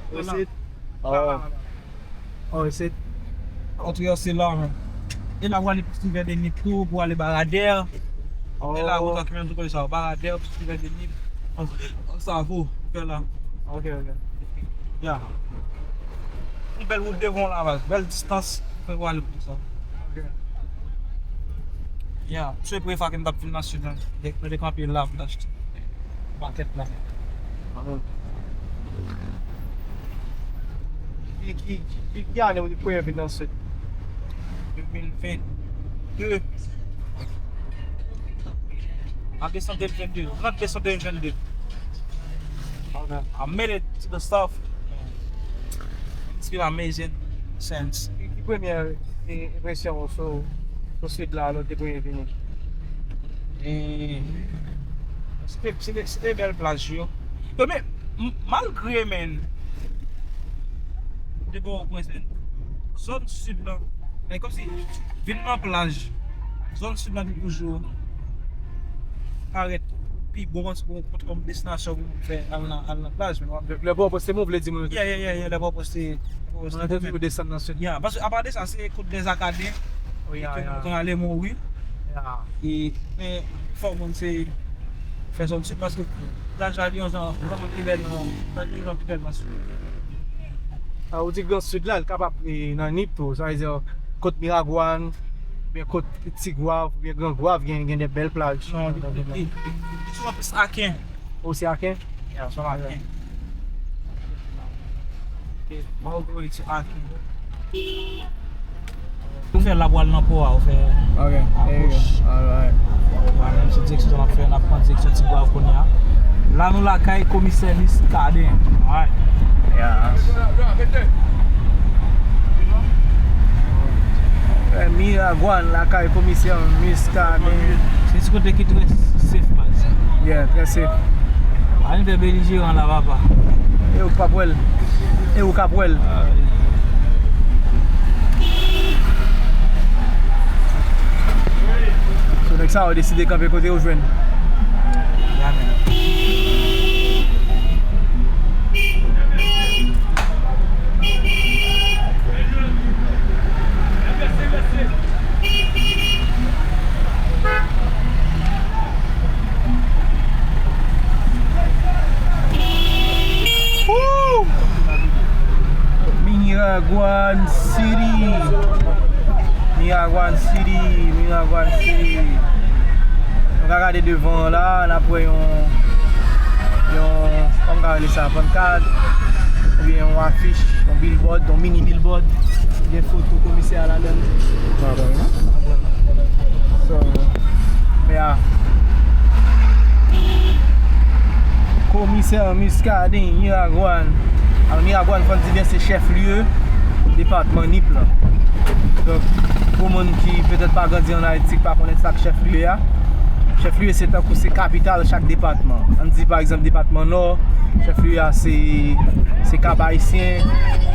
Wi, se Oh, se... Antre se la, men. E la, w ale plis vè de Nip tou, pou ale Baradè. E la, wout la ki menm tou konsa, Baradè, plis vè de Nip. An, an Savo, fè la. Ok, ok. Ya. Yon bèl wout devan w la, baz. Bèl distans, fè w ale konsa. Ok. Ya, se premye fwa ke m t ap vin nan Sid la. Dèk mwen te kanpe la, m t achte. Pakèt la. Ki, ki, ki, ki ane ou te premye vin nan Sid? De mil vennde. An desanm de mil vennde. Trant desanm de mil vennde. I made it to the south. It's been amazing since. Ki, ki premye, e, enpresyon ou sou, sou Sid la, lè w te premye vini? E, se te, se te, se te bèl plaj yo. Yo, men, m-, malgre, men, m te gen yon pwen, zòn Sid la, men kòmsi, vin nan plaj, zòn Sid la te toujou parèt pi bon, paske bon, kòm destinasyon pou fè al nan, al nan plaj, men w ap... Lè Pòtoprens te bon, vle di moun yo te... Yeah, yeah, yeah, yeah, lè Pòtoprens te, Pòtoprens te bon, men desann nan Sid. Yeah, paske apa de sa, se kot dèzakaden, oh, yeah, yeah, nou ale mouri. Yeah. E, men, fò moun se fè zòn Sid, paske plaj la, li yon jan vrèman pi bèl nan, li yon jan pi bèl nan Sid. A, ou di Gran Sid la, li kapab, e, nan Nip tou, sa vle di, kot Miragwàn, oubyen kot Ti Gwav, oubyen Gran Gwav, gen, gen de bèl plaj. Non, li, li, li, li, li souvan plis Aken. Ou se Aken? Yeah, se Aken. Ok. Bon, ou se Aken. Ou fè la pou al nan pò a, ou fè a goch. Ok, there you go. Alright. Wè, menm se direksyon sa n ap fè, n ap pran direksyon Ti Gwav kounye a. La nou lakay komisè Muscadin. Alright. Yeah. Eh, Miragwàn, lakay komisè Muscadin. Se ti kote ki trè safe, baz. Yeah, trè safe. Pa vin fè belijeran la, papa. E ou k pap wè l. E ou k ap wè l. Ah, wi. So, nèg sa yo deside kanpe kote yo jwenn. Ya, men. Woo! Miragwàn City. Miragwàn City, Miragwàn City. Nou ka gade devan an la, n ap wè yon, yon, kòman m ka rele sa, pankad, oubyen yon afich, yon billboard, yon mini billboard. Gen foto komisè a ladan l. Pa vrèman. So, men a. Komisè Muscadin, Miragwàn. Alò, Miragwàn, fò n di byen, se chèflye depatman Nip lan. Donk, pou moun ki petèt pa grandi ann Ayiti, ki pa konnen sa k chèflye a, chèflye se tankou se kapital chak depatman. Ann di, pa egzanp, depatman Nò, chèflye a se, se Kap Ayisyen.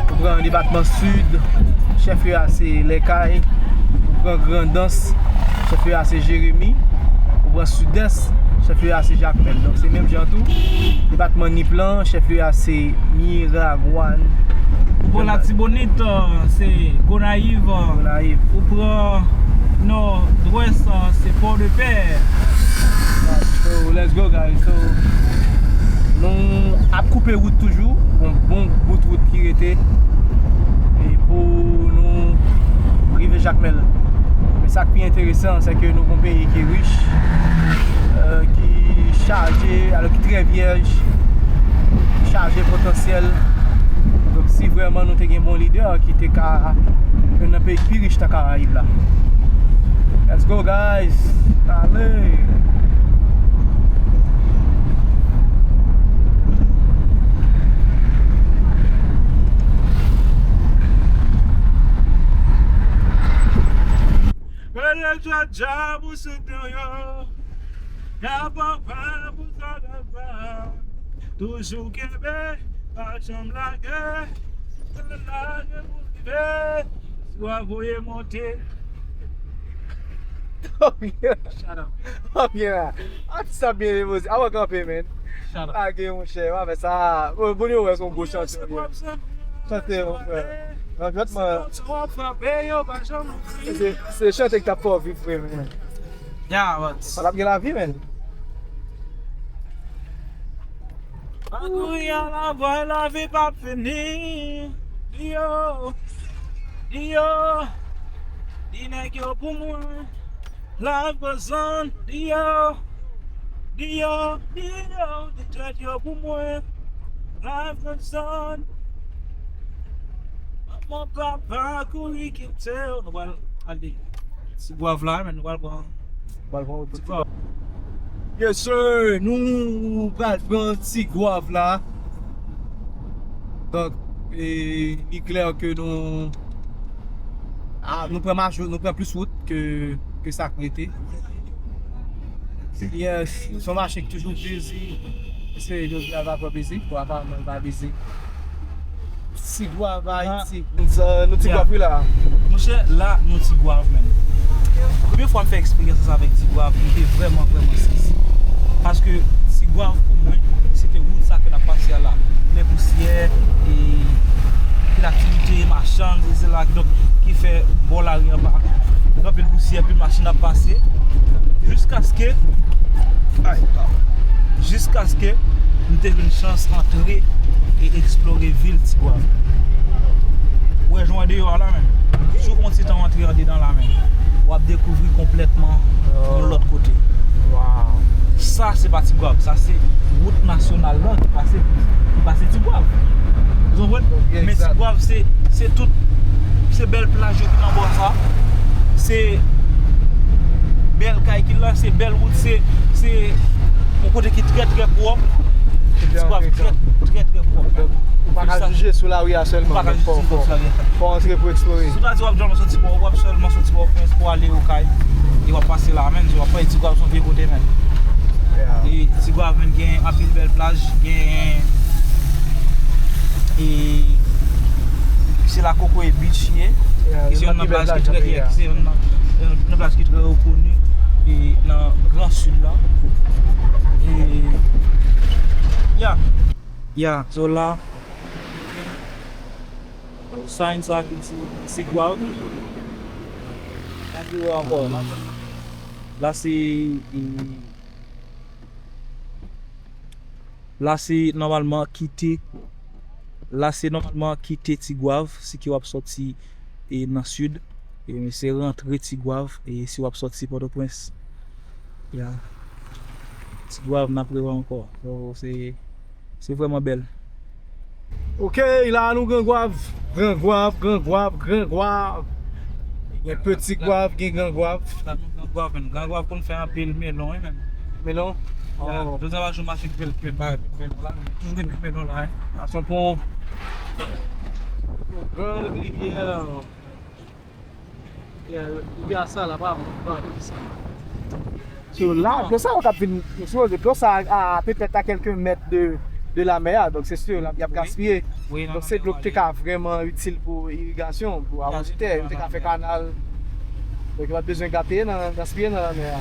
Ou pran depatman Sid, chèflye a se Lèkay. Ou pran Grandans, chèflye a se Jeremi. Ou pran Sidès, chèflye a se Jakmèl. Donk, se menm jan tou. Depatman Nip lan, chèflye a se Miragwàn. Ou pran Latibonit, se Gonayiv. Gonayiv. Ou pran Nòdwès, se Pòdepè. So, let's go, guys. So, nou ap koupe wout toujou. Bon, bon bout wout ki rete. E pou nou rive Jakmèl. Men sa k pi enteresan, se ke nou gon peyi ki rich, euh, ki chaje, alò ki trè vyèj, ki chaje potansyèl. Donk, si vrèman nou te gen bon lidè ki te ka, youn nan peyi ki pi rich nan Karayib la. Let's go, guys! Ale! Rele djadja pou soutni yo. Gaba pa pou sa gaba. Toujou kenbe, pa janm lage. Pa lage pou rive. Si w a voye monte. Shout out. Atis la byen repoze. Avan kanpe, men. Shout out. Lage, monchè. W a fè sa. Bon, bon, yo wè se yon gwo chante. Chante, mon frè. Nan jwèt, man. Se, se chante ki t ap fè w vibre, men. Ya, but sa t ap gen lavi, men. Pa kouri a la vwa, lavi p ap fini. Di yo, di yo, di nèg yo pou mwen. Life goes on, di yo, di yo, di yo, di dread yo pou mwen. Life goes on. Manman, papa, kouri kite yo. Nou pral ale. Ti Gwav la, men nou pral pran, nou pral pran wout Ti Gwav. Yes, sir. Nou pral pran Ti Gwav la. Donk, e, li klè ke nou, a, nou pran mach-, nou pran plis wout ke, ke sa k rete. Yes, se yon mache ki toujou bizi. Mesye, jodi a va twò bizi, bon, aparamman, li pa bizi. Ti Gwav Ayiti. Nou Ti Gwav wi la. Monchè, la, nou Ti Gwav, menm. Premye fwa m fè eksperyans sa avèk Ti Gwav, m te vrèman, vrèman sezi. Paske Ti Gwav, pou mwen, se te wout sa ke n ap pase a la. Lè pousyè, e, pil aktivite, machann, sesi sela, kidonk, ki fè bò lari an pa gen anpil pousyè, pil machin ap pase. Jiskaske, ay, padon. Jiskaske m te jwenn chans antre e eksplore vil Ti Gwav. Ou wè jan w wè deyò a la, menm. Si w pran ti tan w antre andedan la, menm, w ap dekouvri konplètman yon lòt kote. Sa, se pa Ti Gwav. Sa, se wout nasyonal la ki pase, ki pase Ti Gwav. Ou konprann? Men Ti Gwav, se, se tout, se bèl plaj yo ki nan bò sa. Se bèl kay ki la, se bèl wout, se, se yon kote ki trè, trè pwòp. Ti Gwav trè, trè, trè pwòp, man. Ou pa ka jije sou lari a sèlman, men fò, fò, fò antre pou eksplore. Si w ta di w ap sèlman soti Pòtoprens pou w ale Okay, e w ap pase la, menn, w ap wè Ti Gwav se yon vye kote, menn. E Ti Gwav, menn, gen anpil bèl plaj, gen, e se la Kokoye Beach ye, ki se youn nan plaj ki trè, ki se youn nan, youn nan plaj ki trè rekoni, e nan Gran Sid la. E, ya. Ya, so la, sign sa ki di Ti Gwav. Anpi wè ankò. La se, e, la se nòmalman kite, la se nòmalman kite Ti Gwav, si ke w ap sòti, e, nan sid. E, se rantre Ti Gwav, e, si w ap sòti Pòtoprens. Ya. Ti Gwav, n ap rewè ankò. So, se, se vrèman bèl. Ok, la nou Gran Gwav. Gran Gwav, Gran Gwav, Gran Gwav. Gen Peti Gwav, gen Gran Gwav. La nou Gran Gwav, menm. Gran Gwav konn fè anpil melon, wi, menm. Melon? Ya, oh. Jodi a pa jou mache k fè l, k fè l, k fè l la. Toujou gen melon la, wi. Sa se yon pon. Gran rivyè. Yeah, rivyè sa la, pa, pa, pa. So, la, dlo sa yo k ap vin, sipoze, dlo sa a, petèt a kèlke mèt de, de lamè a, donk se si, y ap gaspiye. Donk se dlo ki te ka vrèman itil pou irigasyon, pou awoze tè, yo te ka fè kanal. Donk yo pa t bezwen gaspiye nan, gaspiye nan lamè a.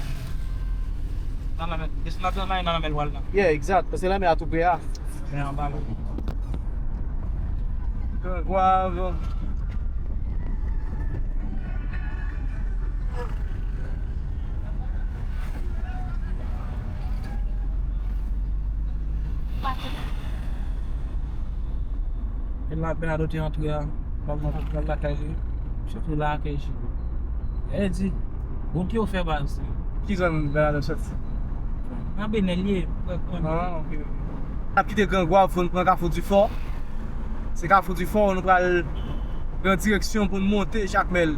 Nan lamè, desann nan lamè, nan lamè l pral la. Yeah, egzat, paske lamè a tou pre a. Men anba la. Gran Gwav. E la Bernardo te antre a, pral nan, pral lakay li. Soti la akèy Jibo. E di, bon ki yo fè baz. Ki zòn Bernardo soti? Nan Benè l ye, prè Kòn. Ah, ok. N ap kite Gran Gwav pou n pran Kafou Difò. Se Kafou Difò, nou pral pran direksyon pou n monte Jakmèl.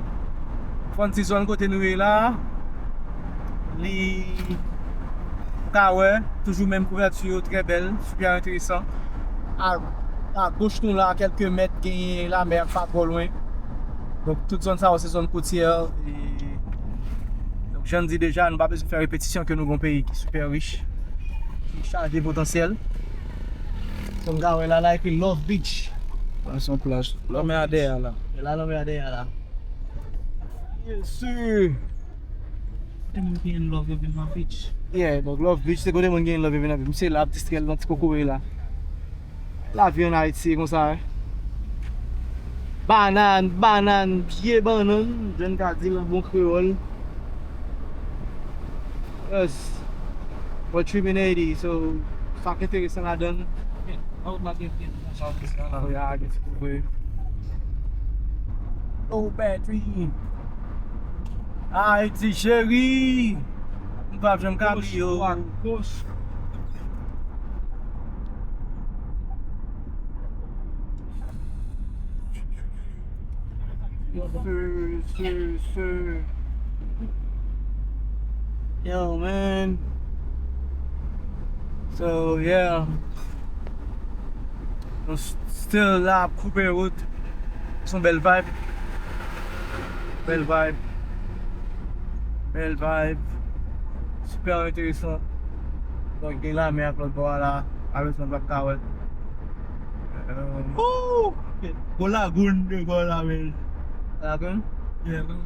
Fò n di zòn kote nou ye la, li, ou ka wè, toujou menm kouvèti yo, trè bèl, sipè enteresan. A, agoch nou la, kèlke mèt, genyen lamè k pa twò lwen. Donk, tout zòn sa yo, se zòn kotyè. E, donk, jan n di deja, nou pa bezwen fè repetisyon ke nou gon peyi ki sipè rich, ki chaje potansyèl. Kòm n ka wè la, la ekri Love Beach. La se yon plaj. Lanmè a dèyè a la. E la lanmè a dèyè a la. Yes, sir. Kote moun genyen love yo vin nan beach. Yeah, donk Love Beach, se kote moun genyen love yo vin nan beach. Misye la ap distrè l nan ti kokoye la. Lavi ann Ayiti, se konsa, wi. Bannann, bannann, vye bannann, jan n ka di l an bon kreyòl. Yes. But three eighty, so, sa k enteresan ladan l. Oh, la gen, gen, gen, sa, sa, sa. Oh, ya, gen ti kouvre. Oh, battery. Ayiti cheri. M p ap janm ka bliye w. Gauche, droite, gauche. Sir, sir, sir. Yo, man. So, yeah. Nou s-, still la ap koupe wout. Se yon bèl vibe. Bèl vibe. Bèl vibe. Sipè enteresan. Donk, gen lamè ak lòt bò a la. Malezman, m p ap ka wè. Ooh! Gon lagoun de bò la, men. Lagoun? Yeah, lagoun.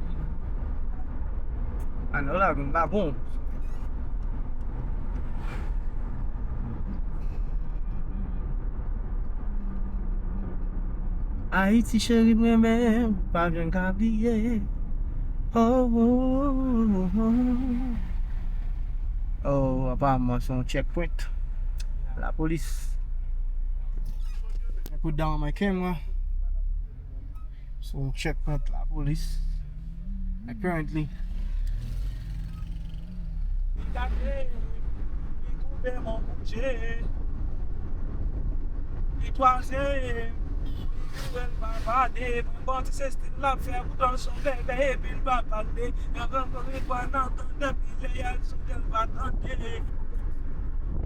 A non, lagoun, lagoun. Ayiti cheri m renmen, m pa janm ka bliye. Oh, oh, oh, oh. Oh, aparaman se yon checkpoint. Lapolis. Put down my camera. Se yon checkpoint lapolis. Apparently. Li gate, li koupe mon kouje. Li twaze, li koupe l pa pale. Mwen bò ti se stil l ap fè, poutan l se yon bèbè epi l pa pale. Yon gran kouri kwa nan tande, pi lè y al sou tè l pa tande.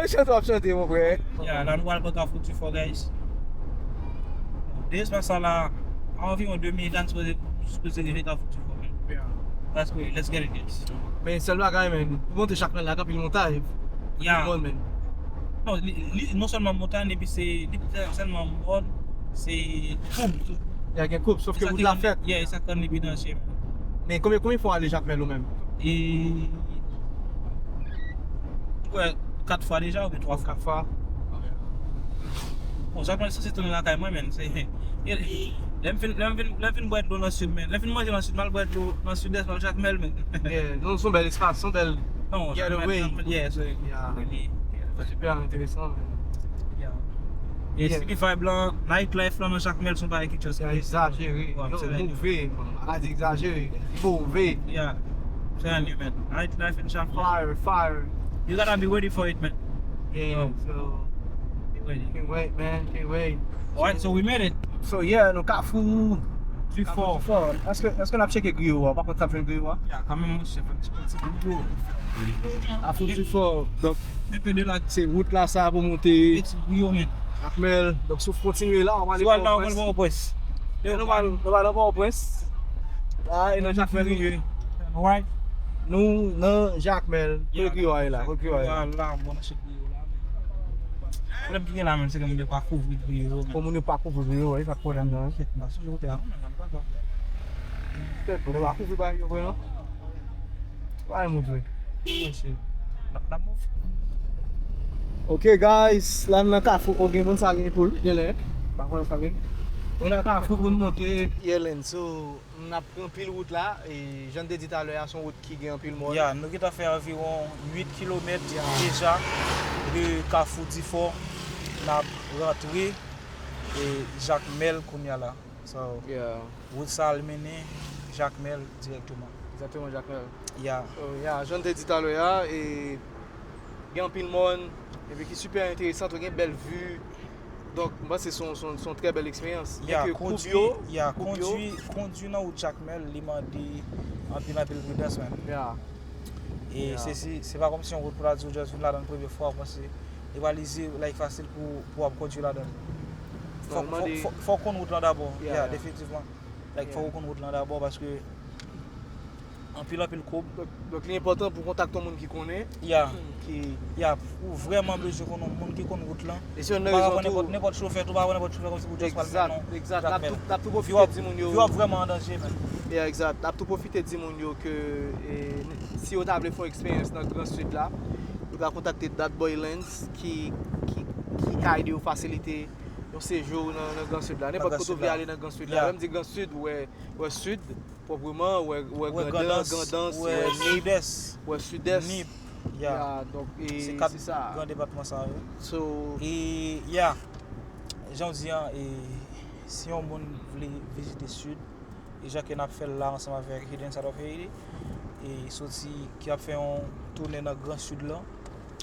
Ay, chante w ap chante, mon frè. Ya, la nou pral pran Kafou Difò, guys. Bon, de espas sa la, anviwon de minit la, nou sipoze, sipoze rive Kafou Difò, men. Let's go, let's get it, guys. Men sèl bagay, men, pou monte Jakmèl la, gen anpil montay. Ya. Bon, men. Non, li, li, non sèlman montay, epi se, li sèlman mòn, se koub tou. Ya, gen koub, sòf ke wout la fèt. Yeah, e sa k rann li pi danje. Men konbyen, konbyen fwa w ale Jakmèl ou menm? E, wè, kat fwa deja, oubyen twa fwa. Kat fwa. Bon, Jakmèl sanse tounen lakay mwen, men. Se, lè m fin, lè m fin, lè m fin bwè dlo nan sid, men. Lè m fin manje nan sid, m al bwè dlo nan sidès, m al Jakmèl, men. Yeah, non, se yon bèl espas, se yon bèl getaway. Yeah, se, yeah. Super enteresan, men. Yeah. E si li vibe lan, night life lan nan Jakmèl se yon bagay ki just crazy. Egzajere. Yo, move, man. Maladi egzajere. Move. Yeah. I'm telling you, man. Night life in Jakmèl. Fire, fire. You gotta be ready for it, man. Yeah, so, be ready. Can't wait, man. Can't wait. Alright, so we made it. So, yeah, nou Kafou Difò. Kafou Difò. Èske, èske n ap tcheke griyo a? Pa kont sa ap jwenn griyo a? Ya, kanmenm, monchè, fè ti, ti griyo. Kafou Difò. Donk, un peu de la, se wout la sa pou monte. Ti griyo, men. Jakmèl. Donk, si w kontinye la, w pral Pòtoprens. Pòtoprens. Nou pral, nou pral nan Pòtoprens. La, e nan Jakmèl nou ye. Alright. Nou nan Jakmèl. Kote griyo a ye la? Kote griyo a ye la? La, bon, se Lè m ki gen la menm, se ke moun yo pa kouvri griyo yo, men. Pou moun yo pa kouvri griyo, e sa k pwoblèm nan. Kèt, m pa sonje kote a, non, men, m pa konn. Kèt, moun yo pa kouvri bagay yo vre, non. Pa yon moun vre. Wi, se. N ap, n ap move. Ok, guys, la n nan Kafou, ok, moun sa gen poul, genlè. Pa konnen sa gen. Nou nan Kafou pou n monte. Yelen, so, N ap pran pil wout la, e jan n te di talè a, se yon wout ki gen anpil mòn. Ya, nou gentan fè anviwon uit kilomèt deja de Kafou Difò. N ap rantre, e, Jakmèl kounye a la. So, wout sa al mennen Jakmèl dirèkteman. Egzakteman, Jakmèl. Ya. So, ya, jan n te di talè a, e, gen anpil mòn, epi ki sipè enteresan tou, gen bèl vi. Donk, m panse se yon, se yon, se yon trè bèl eksperyans. Ya, kondwi, ya, kondwi, kondwi nan wout Jakmèl, li mande anpil, anpil pridans, man. Ya. E se, se, se pa kòmsi yon wout pou ta di w just vin ladan l premye fwa, w panse li pral easy, like, fasil pou, pou w ap kondwi ladan l. Fò, fò, fò, fò w konn wout lan dabò. Ya, definitivman. Like, fò w konn wout lan dabò, paske anpil, anpil koub. Donk, donk, li enpòtan pou w kontakte yon moun ki konnen. Ya. Ki... Ya, ou vrèman bezwen konn yon moun ki konn wout lan. E se youn nan rezon tou. Ou pa ka pran nenpòt, nenpòt chofè tou, ou pa ka pran nenpòt chofè kòmsi pou just pral mennen w. Egzat, egzat. N ap tou, n ap tou pwofite di moun yo. Yo ap vrèman an danje, man. Ya, egzat. N ap tou pwofite di moun yo ke, e, si yo ta vle fè yon eksperyans nan Gran Sid la, yo ka kontakte Dat Boy Lens ki, ki, ki ka ede yo fasilite yon sejou nan, nan Gran Sid la. Nenpòt kote w vle ale nan Gran Sid la. Lè m di Gran Sid, ou wè, ou wè Sid, pwòpman, ou wè, ou wè Grandans, Grandans, ou wè Nip, Sidès, ou wè Sidès, Nip, ya. Ya, donk, e, se kat gran depatman sa yo. So, e, ya, jan w di an, e, si yon moun vle vizite Sid, e jan ke n ap fè l la ansanm avèk Hidden Side of Haiti, e soti ki ap fè yon tounen nan Gran Sid lan,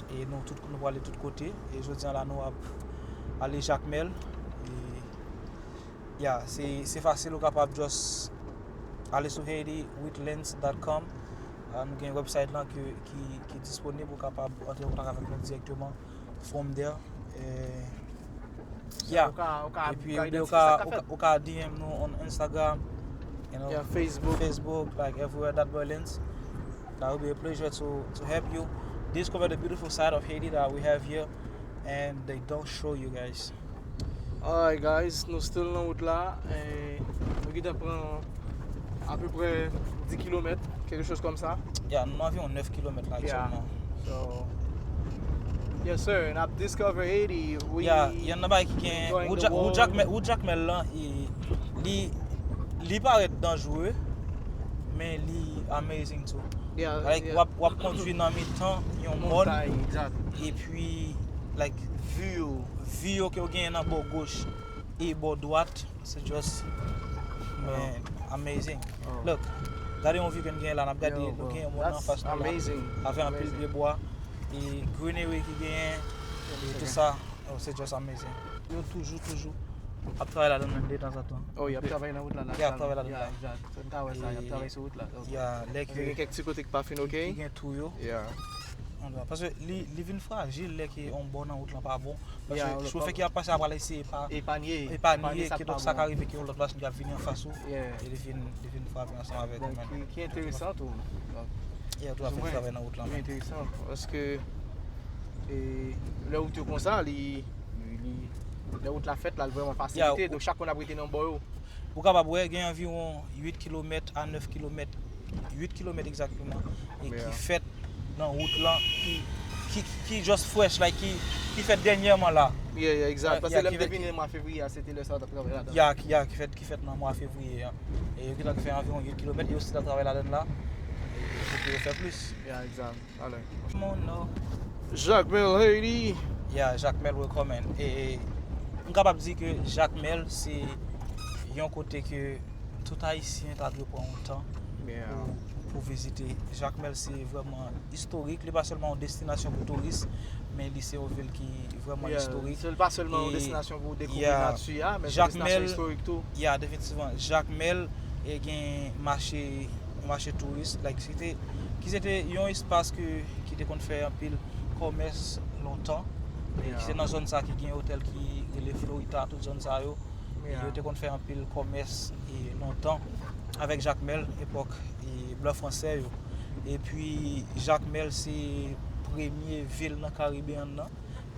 e nou tout, nou prale tout kote, e jodi an la nou ap ale Jakmèl, e Ya, se, se fasil, ou kapab just ale sou Haiti with Lens dot com. Ah, nou gen website lan ki, ki, ki disponib, ou kapab antre an kontak avèk nou dirèkteman from there. Eh, ya. Epi, ou ka, ou ka D M nou on Instagram, you know, Facebook, like, everywhere, Dat Boy Lens. That would be a pleasure to, to help you discover the beautiful side of Haiti that we have here and they don't show you guys. Alright, guys, nou still nan wout la. Eh, nou gentan pran apeprè dis kilomèt, quelque chose comme ça. Ya, nou nan anviwon nèf kilomèt la aktyèlman. So, yes, sir, n ap discover Haiti. We enjoying the world. Ya, yonn nan bagay ki gen, wout Jakmèl, wout Jakmèl lan, li, li parèt danjere, men li amazing too. Like, w ap, w ap kondwi nan mitan yon mòn, epi, like, vi yo, vi yo ke w genyen nan bò goch e bò dwat, se just, man, amazing. Look, gade yon vi ke n genyen la, n ap gade, nou gen yon mòn anfas nou la, avèk anpil pye bwa, e greenery ki genyen, e tout sa, oh, se just amazing. Yo toujou, toujou ap travay ladan l menm detanzantan. Oh, y ap travay nan wout la. Y ap travay ladan la. N ka wè sa, y ap travay sou wout la. Ya, lè ke Gen kèk ti kote ki pa fin oke. Ki gen tou yo. Yeah. Paske li, li vin frajil lè ke yon bò nan wout lan pa bon. Yeah, Paske chofè ki ap pase ap pral eseye pa Epanye. Epanye, ke donk sa ka rive ke yon lòt machin ki ap vini anfas ou. Yeah. E li vin, li vin frape ansanm avèk ou Donk, menm. ki, ki enteresan tou. Donk, Yeah, tou a fè travay nan wout lan ki menm. Enteresan. Paske e, lè wout yo konsa, li, li, li- lè wout la fèt la, li vrèman fasilite. Donk, chak moun ap rete nan bò yo. Ou kapab wè gen anviwon uit kilomèt a nèf kilomèt, uit kilomèt egzakteman, e ki Yeah. fèt nan wout lan, ki, ki, ki just fresh, like, ki, ki fèt dènyèman la. Yeah, yeah, exact. Paske Yeah, lè m ki te fèt- vini mwa fevriye a, se te lè sa yo t ap travay ladan. Ya, ki, ya, ki fèt, ki fèt nan mwa fevriye a. E yo gentan fè anviwon uit kilomèt, yo still ap travay ladan la. E pou ke yo fè plis. Yeah, exact. Alè. Mon no. Jacmel Haiti. Ya, Jacmel recommend. E, e m kapab di ke Jacmel se yon kote ke tout Ayisyen ta dwe pran yon tan Yeah. pou, pou vizite. Jacmel se vrèman istorik, li pa sèlman yon destinasyon pou touris, men li se yon vil ki vrèman Yeah, istorik. Se pa sèlman yon E- destinasyon pou w dekouvri Yeah. nati a, men se yon Jacmel- destinasyon istorik tou. Ya, definitivman. Jacmel e gen mache, mache touris, like, se te, ki se te yon espas ke, ki te konn fè anpil kòmès lontan. E Yeah. ki se nan zòn sa ki gen otèl ki rele Florita, tout zòn sa yo. E Yeah. yo te konn fè anpil kòmès e lontan avèk Jacmel, epòk e blan fransè yo. Epi Jacmel se premye vil nan Karibeyan nan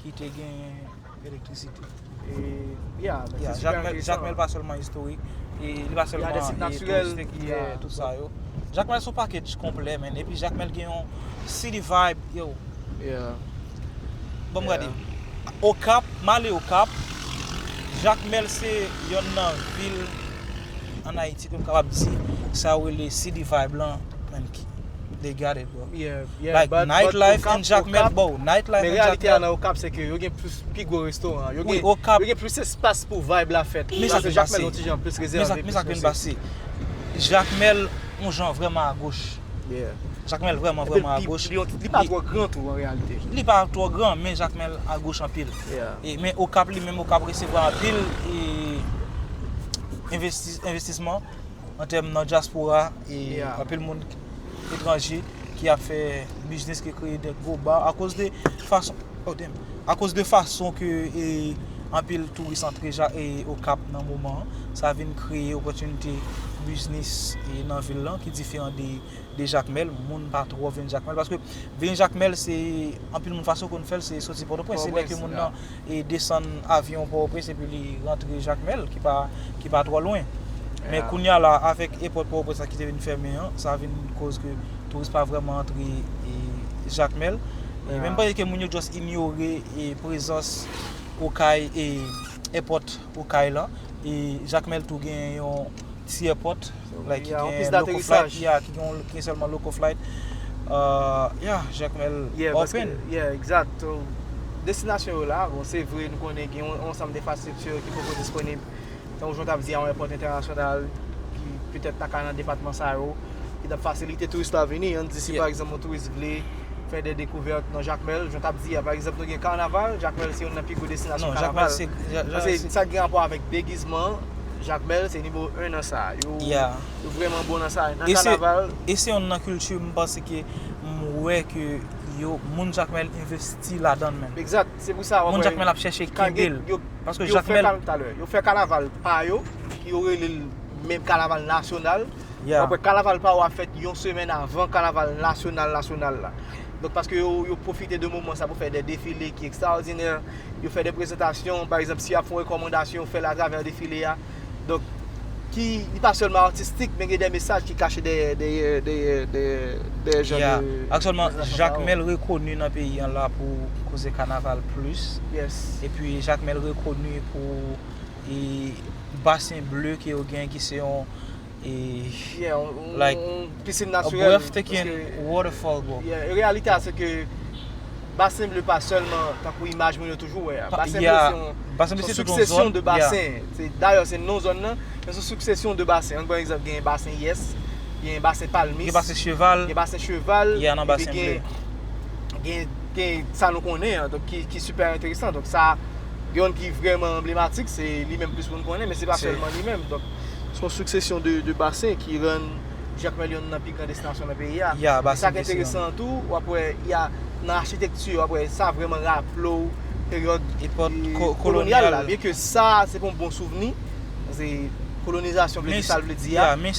ki te gen elektrisite. E, yeah, men Yeah, se super Jacmel, enteresan. Jacmel pa sèlman istorik, e li pa sèlman des sites e naturels, touristik, yeah. Yeah, tout sa yo. Jacmel se yon package konplè, man. Epi Jacmel gen yon city vibe, yo. Yeah. Bon, m Yeah. gade. Okap, m ale Okap. Jacmel se yonn nan vil an Ayiti ke m kapab di sa yo rele city vibe lan, man, ki, they got it, bro. Yeah, yeah, Like, but- nightlife but in Jacmel, Okap- bro. Nightlife Men in reyalite a Jacmel. Nan Okap se ke yo gen plis, pi gwo restoran. Yo Wi, gen, Okap- yo gen plis espas pou vibe la fèt. Men sa k vin Jacmel pase. Yon ti jan plis Men sa, rezève. men sa k vin pase. Jacmel, yon jan vrèman agoch. Yeah. Jacmel vrèman, vrèman agoch. Li, li pa twò gran tou an reyalite. Li pa twò gran, men Jacmel agoch anpil. Yeah. E, men Okap li menm, Okap resevwa anpil e, envesti, envestisman an tèm nan dyaspora e Yeah. Anpil moun etranje ki ap fè biznis, ki kreye de gwo ba akoz de fason, oh damn, akoz de fason ke e, anpil touris antre ja, e, Okap nan moman an. Sa vin kreye opòtinite biznis e, nan vil lan ki diferan de, de Jacmel. Moun pa twò vin Jacmel paske vin Jacmel se anpil moun fason konn fè l se soti Pòtoprens. Se lè ke Pòtoprens, moun yeah. nan e, desann avyon Pòtoprens epi li rantre Jacmel ki pa, ki pa twò lwen. Men Yeah. Kounye a la, avèk epòt Pòtoprens la ki te vin fèmen an, sa vin koz ke touris pa vrèman antre e, Jacmel. E Yeah. menm pandan ke moun yo just inyore e, prezans Okay e epòt Okay lan. E Jacmel tou gen yon ti epòt, like, ki Yeah, yon gen pis local flight, d'aterisaj. Yeah, ki gen, ki gen sèlman local flight. Uh, yeah, Jacmel Yeah, paske, open. Yeah, exact. So, destinasyon yo la, bon, se vre, nou konnen gen yon, yon ansanm de enfrastrikti ki poko disponib. Tankou jan w t ap di a, yon èpòt entènasyonal ki petèt ta ka nan depatman sa yo, ki t ap fasilite touris la vini. Ann di si, Yeah. Pa egzanp, yon touris vle fè de dekouvèt nan Jacmel, jan w t ap di a, pa egzanp, nou gen kanaval, Jacmel se youn nan pi gwo destinasyon Non, kanaval. Jacmel se, Ja- Ja- Paske se- sa gen rapò avèk degizman, Jacmel se nimewo en nan sa. Yo, Yeah. yo vrèman bon nan sa. Nan E se- kanaval, E se youn nan kilti m panse ke m wè ke yo, moun Jacmel envesti ladan l menm. Exact, se pou sa w ap Moun wè Jacmel ap chèche ka gen- kenbe l. yo- Paske yo fè Jacmel kal- talè, yo fè kanaval pa yo, yo rele l menm kanaval nasyonal. Yeah. Apre kanaval pa yo ap fèt yon semèn avan kanaval nasyonal nasyonal la. Donk paske yo, yo pwofite de moman sa pou fè de defile ki ekstraòdinè, yo fè de prezantasyon, pa egzanp si y ap fè yon rekòmandasyon, yo fè l atravè defile a. Donk ki li pa sèlman atistik, men gen de mesaj ki kache dèyè dèyè dèyè dèyè dèyè jan Yeah. de Aktyèlman, prezantasyon sa yo. Jacmel rekoni nan peyi an la pou koze kanaval plis. Yes. Epi Jacmel rekoni pou e, basen ble ke yo gen ki se yon e, Yeah, on, on, like, on pisin a natirèl. Breathtaking Paske- waterfall, bro. Yeah, e reyalite a se ke Basen Ble pa sèlman tankou imaj moun yo toujou wè a. Pa- Basen Ble yeah, se yon Basen Ble se se yon tout yon siksesyon zòn, de yeah. Basen. Se dayè se non zòn nan, men se yon siksesyon de basen. Ann pran egzanp, gen Basen Yès, gen Basen Palmis, Gen Basen Cheval, gen Basen Cheval, yeah, nan epi Basen gen, Ble. Gen, gen sa nou konnen an, donk ki, ki sipè enteresan. Donk sa Gen youn ki vrèman anblematik, se li menm plis moun konnen, men se pa sèlman li menm. Donk, se yon siksesyon de, de basen ki rann Jacmel youn nan pi gran destinasyon nan peyi a. E sa k enteresan tou, w ap wè, y a, nan achitekti, w ap wè, sa vrèman raple w peryòd kolonyal la. Byen ke sa, se pa yon bon souvni, se kolonizasyon, vle di sa l vle di a, men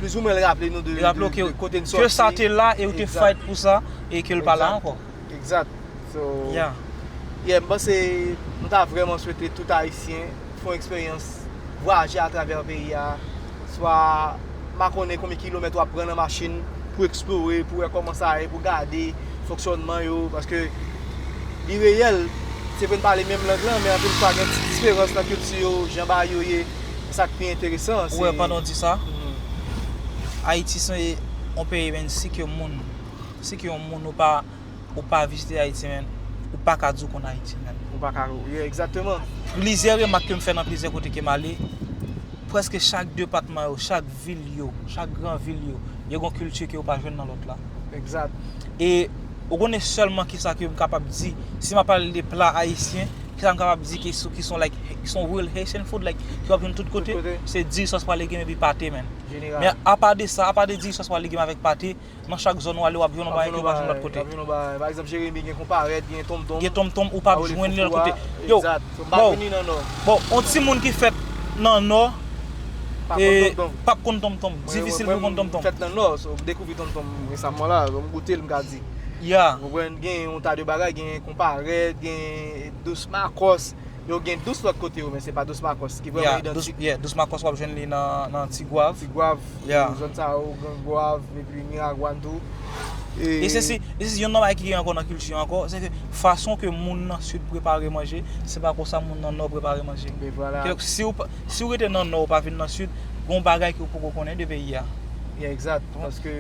plizoumwen l raple nou de, de kote n sòti. Ke sa te la e ou te fight pou sa e ke l pa la ankò. Egzat. So, yeah, m panse nou ta vrèman swete tout Ayisyen fè yon eksperyans vwayaje atravè peyi a, swa m pa konnen konbyen kilomèt w ap pran nan machin pou eksplore, pou wè kòman sa ye, pou gade fonksyònman yo, paske li reyèl, se vre n pale menm lang lan, men anpil fwa gen ti diferans nan kilti yo, jan bagay yo ye, se sa k pi enteresan. Ou wè, pandan w di sa, Ayiti se yon peyi, men si ke moun, si ke yon moun ou pa ou pa vizite Ayiti, men ou pa ka di w konn Ayiti, men. Ou pa ka, yeah, egzakteman. Plizyè remak ke m fè nan plizyè kote ke m ale, prèske chak depatman yo, chak vil yo, chak gran vil yo, yo gen kilti ke ou pa jwenn nan lòt la. Egzat. E ou konnen sèlman kisa ke m kapab di, si m ap pale de pla ayisyen, kisa m kapab di ki son, ki son, like, ki son real Haitian food, like, ke w ap jwenn tout kote, se diri sòs pwa legim epi pate, men. Men apa de sa, apa de diri sòs pwa legim avèk pate, nan chak zòn w ale, w ap jwenn yon bagay ke w pa jwenn lòt kote. W ap jwenn yon bagay. Pa egzanp, Jeremi gen konparèt, gen tonmtonm. Gen tonmtonm, ou p ap jwenn li lòt kote. Yo, egzat. So, m pa vini nan Nò. Bon, yon timoun ki fèt nan Nò, p ap konn tonmtonm. Difisil pou konn tonmtonm. Mwen, mwen, mwen fèt nan Nò, so, m dekouvri tonmtonm resaman la, so, m goute l, m ka di. Ya. Ou konprann, gen yon ta de bagay, gen konparèt, gen dous makòs. Yo gen dous lòt kote yo, men se pa dous makòs ki vrèman idantik. Yeah, dous makòs w ap jwenn li nan, nan Tigwav. Tigwav, zòn sa yo, Gran Gwav, epi Miragwàn tou. E se, se, e se youn nan bagay ki gen ankò nan kilti yo ankò, se ke fason ke moun nan Sid prepare manje, se pa konsa moun nan Nò prepare manje. Kidonk, si w pa, si w rete nan Nò, ou pa vin nan Sid, gen yon bagay ke w poko konnen de peyi a. Yeah, egzat. Paske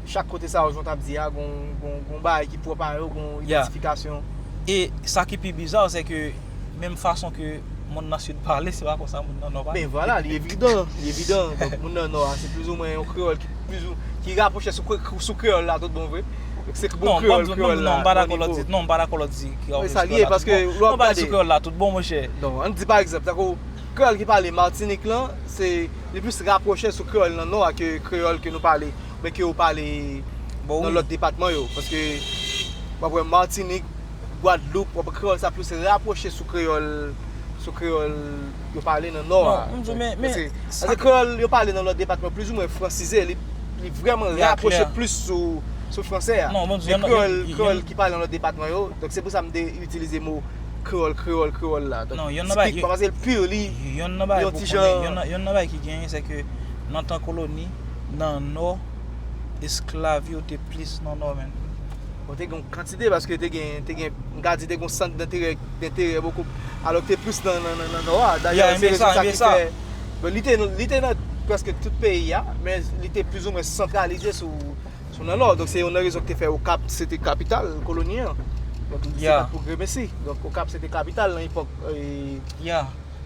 chak kote sa yo, jan w t ap di a, gon, gon, gon bagay ki pwòp a yo, gon idantifikasyon. E sa ki pi biza, se ke menm fason ke moun nan Sid pale, se pa konsa moun nan Nò pale. Ben vwala, li evidan, li evidan. Donk, moun nan Nò a, se plizoumwen yon kreyòl ki plizoumwen, ki rapwoche sou, sou kreyòl la, tout bon vre. Se bon kreyòl, kreyòl la, non, m pa dakò lè w di, non, m pa dakò lè w di ki rapwoche sou kreyòl la, tout bon. Non, m pa dakò lè w di sou kreyòl la, tout bon, monchè. Non, ann di pa egzanp, tankou kreyòl ki pale Matinik lan, se, li plis rapwoche sou kreyòl nan Nò a ke kreyòl ke nou pale, oubyen ke yo pale nan lòt depatman yo. Paske, w ap wè Matinik, Gwadloup, w ap wè kreyòl sa plis rapwoche sou kreyòl, sou kreyòl yo pale nan Nò a. Paske, paske kreyòl yo pale nan lòt depatman plizoumwen fransize, li, li vrèman rapwoche plis sou, sou fransè a. Men kreyòl, kreyòl ki pale nan lòt depatman yo, donk se pou sa m te itilize mo kreyòl, kreyòl, kreyòl la. Donk, tipik, pa paske l pur, li yon ti jan. Youn nan bagay ki genyen, se ke nan tan koloni, nan Nò, esklav yo te plis nan Nò, men. Bon, te gen yon kantite, paske te gen, te gen, m ka di te gen yon sant denterè, denterè bokou, alò ke te plis nan, nan, nan, nan Nò a. Dayè, se rezon sa ki fè, bon, li te, li te nan prèske tout peyi a, men li te plizoumwen santralize sou, sou nan Nò. Donk, se youn nan rezon ki te fè Okap, se te kapital koloni an. Donk, se pa pou Gremesi. Donk, Okap, se te kapital nan epòk, e,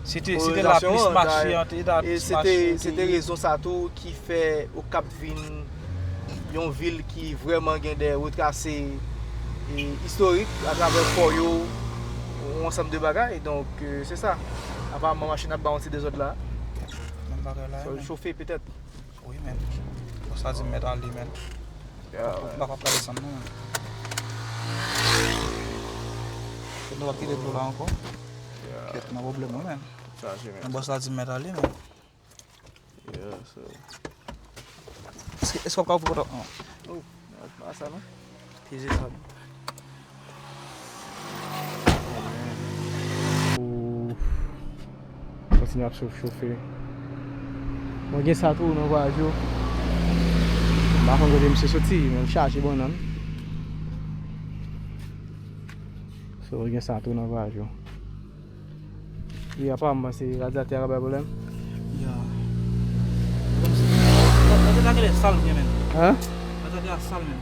se te, se te la plis mache an, te, te la plis mache, se te rezon sa tou ki fè Okap vin yon vil ki vrèman gen de retrase, e, istorik atravè fò yo, yon ansanm de bagay. Donk, e, se sa. Aparamman, machin ap ba yon ti dezòd la. Menm bagay la, sa chofe petèt. Wi, men. Bòs la di m mèt ale, men. M pa, m pa ka desann, non, men. Kèt, nou p ap kite dlo la ankò. Kèt, nan pwoblèm, wi, men. Men bòs la di m mèt ale, men. Èske, èske w ap ka ouvri pòt la? Non. Oh, pa sa, non. Peze sa. Ou kontinye ap cho-, chofe. Mwen gen sa tou nan vwayaj yo. M pa konn kote misye soti, men l chaje bannann. So, gen sa tou nan vwayaj yo. Wi, apa m panse radyatè a ka bay pwoblèm. Ya. Radyatè a genlè sal vre, men. Hein? Radyatè a sal, men.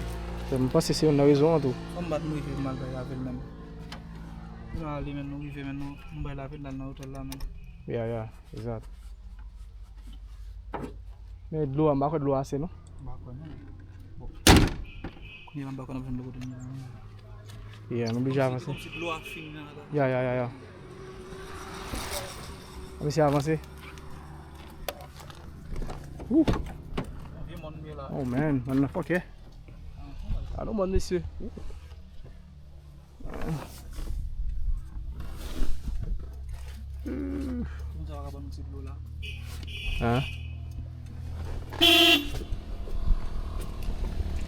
M panse se youn nan rezon an tou. Fò m bat m rive m al bay lavi l, men. Nou ale, men, nou rive, men, nou, nou bay lavi l, l al nan otèl la, men. Ya, ya, egzat. Men dlo a, m pa kwè dlo a ase, non. M pa kwè, non. Bon. Kounye a la, m pa kwè n ap jwenn dlo kote nou ye la, non. Yeah, nou oblije avanse. Kòmsi dlo a fini nan la. Ya, ya, ya, ya. Mesye avanse. Wouh. Oh man, mòn nan fòkè. Alon mòn mesye. Hein?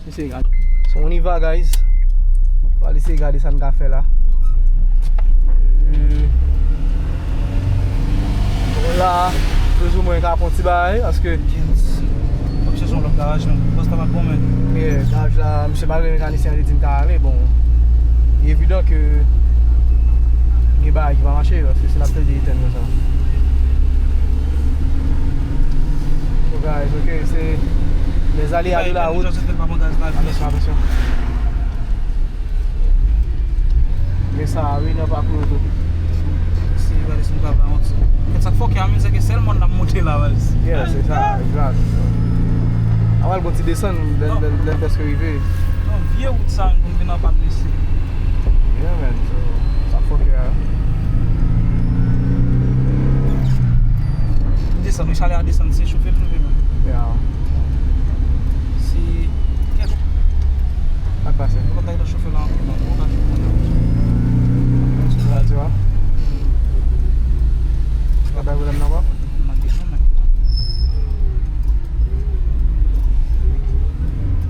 Eseye gade. So on y va, guys. Pral eseye gade sa n ka fè la. Euh, bon, la, plizoumwen ka fè yon ti bagay, paske Fòk chèche yon lòt garaj, men. Bòs la pa t bon, men. Yeah, garaj la, misye malgre mekanisyen an te di m ka ale, bon, li evidan ke gen bagay ki pa mache, paske se n ap plede etenn konsa. So, guys, ok, c'est les aléas de la route. Attention, attention. Men sa, wi, nan pakou yo tou. Si, gade si m ka bay yon ti. Kèt sa k fòkè a, men se ke sèl mòn n ap monte la, baz. Yeah, se sa, egzak. A pral gon ti desann, lè, lè, lè n prèske rive. Non, vye wout sa, menm pou m vin anba mesye. Yeah, man, so, sa fòkè a. Desann, wi, chalè a desann, se chofe l chofe, man. Yeah. Si, kèt. Sa k pase? Ou konn ta gen chofè la ankò, non, ou ka chofè la. Radyo a? Ou ka bay pwoblèm nan ankò? Nan gen, non, men.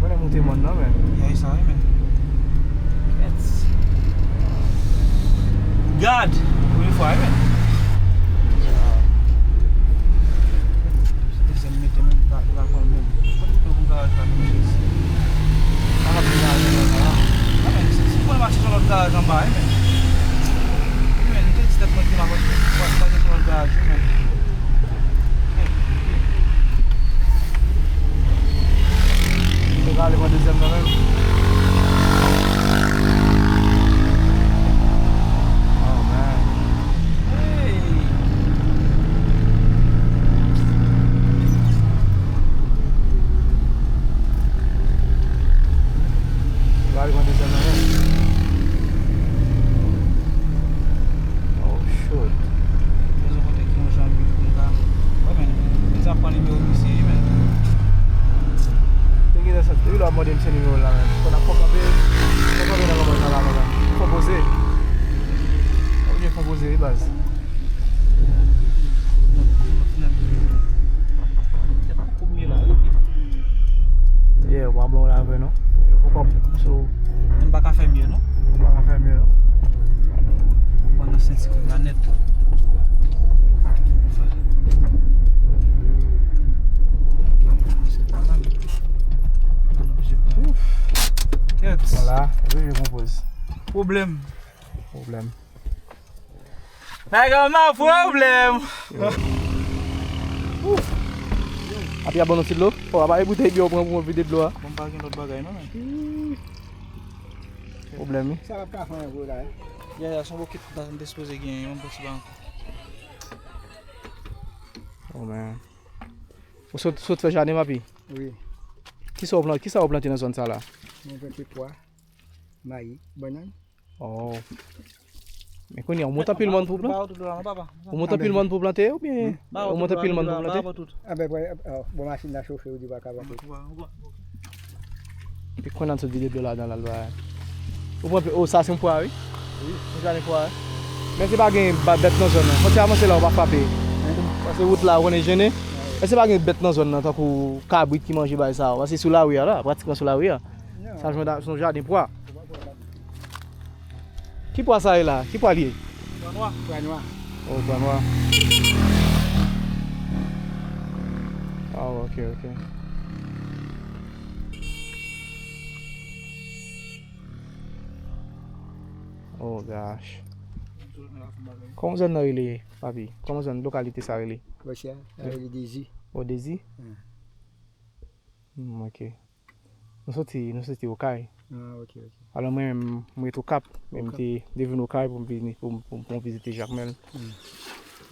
Konnen moute mòn nan, men. Ya, e sa, wi, men. Kèt. Gad! Premye fwa, wi, men. Ya. Se dezyèm mete menm, pa, pa pran menm. Kote pou garaj la menm, Jezi? Pa ka vin garaj la, la. Non, men, si, si mwen mache sou lòt garaj anba, wi, men. Wi, men, m te di tèt mwen ke m ap mache sou lòt garaj, wi, men. Yo ka ale pran dezyèm nan menm. Oh, man. Hey! Yo ka ale pran dezyèm nan menm. Oh, shoot. Rezon kote ki yon jan pi pou m ta. Wè, men, m ta pran nimewo misye, wi, men. Te gen sa, depi lè w ap mande misye nimewo l la, men. Fò n ap fò kanpe, fò kanpe nan kanpay nan la, men. Fò poze. Oblije fò poze, wi, baz. Yeah, w pa bon la vre, non. Yo poko ap sou. M pa ka fè mye, non. M pa ka fè mye, non. Mwen nan senti kounye a nèt. Ouf. Kèt. Vwala, oblije pran poz. Pwoblèm. Pwoblèm. Nèg an nan pwoblèm. Api a ban nou ti dlo. Fò w pa gen boutèy byè w pran pou mwen vide dlo a. Bon, m pa gen lòt bagay non, men. Pwoblèm, wi. Sa l ap ka fè anyen vre la, eh? Ya, ya, se yon bokit la, m te sipoze genyen, yon bokit la ankò. Oh, man. Ou sot, sot fè jaden, papi? Wi. Kisa w plan-, kisa w plante nan zòn sa la? Mwen plante pwa, mayi, bannann. Oh. Men kounye a, ou monte anpil mòn pou plante? Ou monte anpil mòn pou plante, oubyen ou monte anpil mòn pou plante? Anben, bon, machin la chofe, ou di pa ka plante. Epi kounye a, n sot vide dlo ladan l al ba. Ou pran, oh, sa se yon pwa, wi. Wi. Yon jaden pwa, wi. Men si pa gen ba-, bèt nan zòn nan, fò ti avanse la, ou pa frape. Paske wout la, ou konnen jennen. Men si pa gen bèt nan zòn nan, tankou kabrit ki manje bay sa, paske sou lari a la, pratikman sou lari a. Sa jwenn a, se yon jaden pwa. Ki pwa sa ye la? Ki pwa li ye? Pwa nwa. Pwa nwa. Oh, pwa nwa. Ah, ok, ok. Oh, gosh. Kòman zòn nan rele, papi? Kòman zòn, lokalite sa rele? Wè, sa rele Dezi. Oh, Dezi? Hmm. Hmm, ok. Nou soti, nou soti Okay. Ah, ok, ok. Alò, mwen menm, mwen ret Okap, men m te, te vin Okay pou m vini, pou, pou, pou m vizite Jakmèl. Hmm.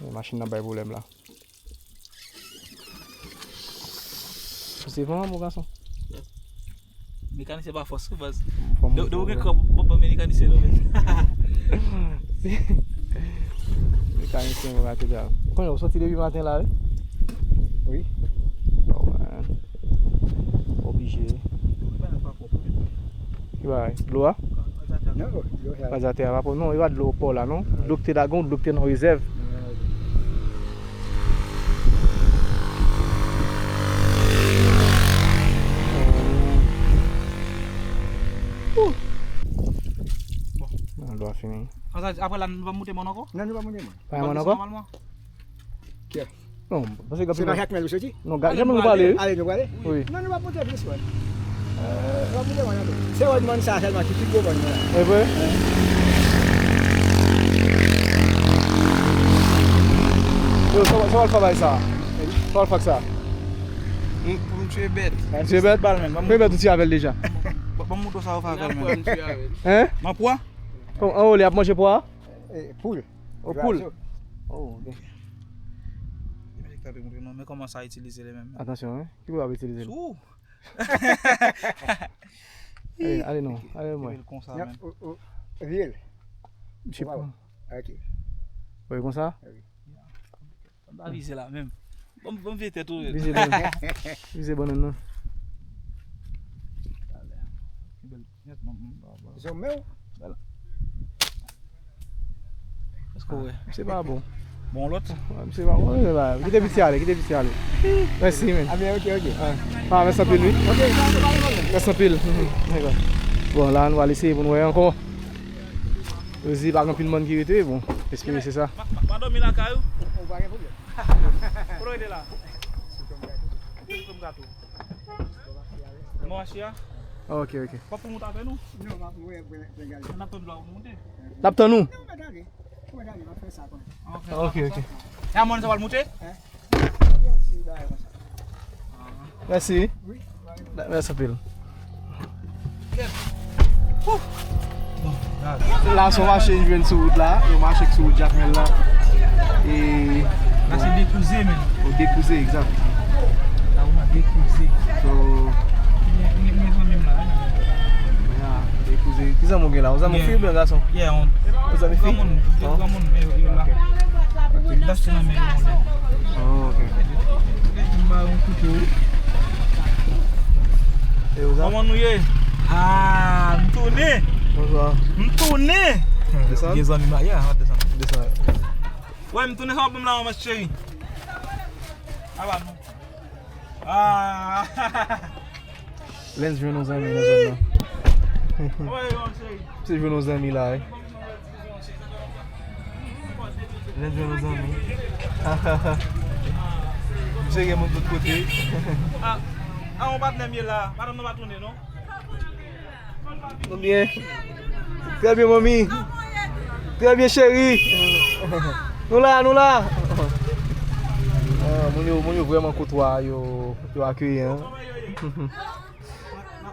Men machin nan bay pwoblèm la. Ou se van, bon gason? Mekanisyen pa fòs, wi, baz. De, de ou gen kòb, ou pa mekanisyen, non, men. Mekanisyen yo rate djab. Konnen w soti depi maten la, wi? Wi. Bon, ben, oblije. Ki bagay? Dlo a? Non, dlo a. Radyatè a pa pwòp, non, e pa dlo pò la, non. Dlo ki te la, gon dlo ki te nan rezèv. Bon. Non, dlo a fini. Apre la, nou pa moute mòn ankò? Non, nou pa moute mòn. Pa moute ankò? Kè. Non, paske se pa Jakmèl ou soti? Non, Jakmèl nou prale, wi. Ale, nou prale? Wi. Non, nou pa moute plis, mwen. Nou pa moute mòn ankò. Se wòd mòn sa sèlman ki pi gwo mòn mwen. E vre? Yo, sa, sa w al fè bay sa? Sa w al fè ak sa? M, pou m tiye bèt. Tiye bèt? Bal menm. Konbyen bèt ou tiye avè l deja? Ban m mouton sa yo fè avè l menm. Hein? M ap pwa? Kòm, anwo, li ap manje pwa? E, poul. O, poul. Oh, ok. Men kòman sa itilize li menm. Atansyon, hein. Ki kote w ap itilize l? Sou. Ale, ale non, ale mwen. Vye l konsa menm. Vye l. Misye pran. Ok. Wi, konsa? Wi. M pa vize la menm. Bon, bon, vize tèt ou. Vize bannann. Vize bannann nan. Zòmè w? Èske w wè? Se pa bon. Bon, lòt? Wi, misye pa bon, wi, la. Kite piti ale, kite piti ale. Mèsi, men. Ah, ben, ok, ok. Pa, mèsi anpil, wi. Ok, pa, pa, pa, pa. Mèsi anpil. Bon, la, nou al eseye pou nou wè ankò. Yo di pa gen anpil mòn ki rete, bon, espere se sa. M a, m a, m a dòmi lakay ou? Ou pa gen pwoblèm. Kote w rete la? Sou tonm gato. Sou tonm gato. Mwen mache a? Ok, ok. W ap pou moute avè nou? Non, m ap wè, wè, wè, gade. N ap tann dlo a pou moute. N ap tann ou? Non, mwen gade. Mwen gade, m ap fè sa konnen. Ok, ok. E a mòn sa w al moute? Hein? Yon ti bagay konsa. Mèsi. Wi. Mèsi anpil. La, se yon mache n jwenn sou wout la. Yon mache k sou wout Jakmèl la. E la, se Dekouze, men. O, Dekouze, egzak. La, ou nan Dekouze. So, men, men, men zanmi m la, wi. Ya, Dekouze. Ki zanmi w gen la? Yon zanmi fi oubyen gason? Yeah, yon zanmi fi? Granmoun, granmoun, men yo, yo la. Ok. Dastè nan men yo, mwen. Oh, ok. M ba yon kouto. E ou sa? Kòman nou ye? Ah, m tounen. Bonswa. M tounen. Desann. Gen zanmi m la, yeah, desann. Desann. Wè, m tounen, sa w ap ban m la, manman cheri? Aba non. Ah. Lens jwenn yon zanmi nan zòn nan. Misye jwenn yon zanmi la, wi. Lens jwenn yon zanmi. Misye gen moun tout kote. Ah, ah, yon patnè m ye la. Madanm nan pa tounen, non? Nou byen? Trè byen, manmi. Trè byen, cheri. Nou la, nou la. Ah, moun yo, moun yo vrèman koutwa, yo, yo akeyan.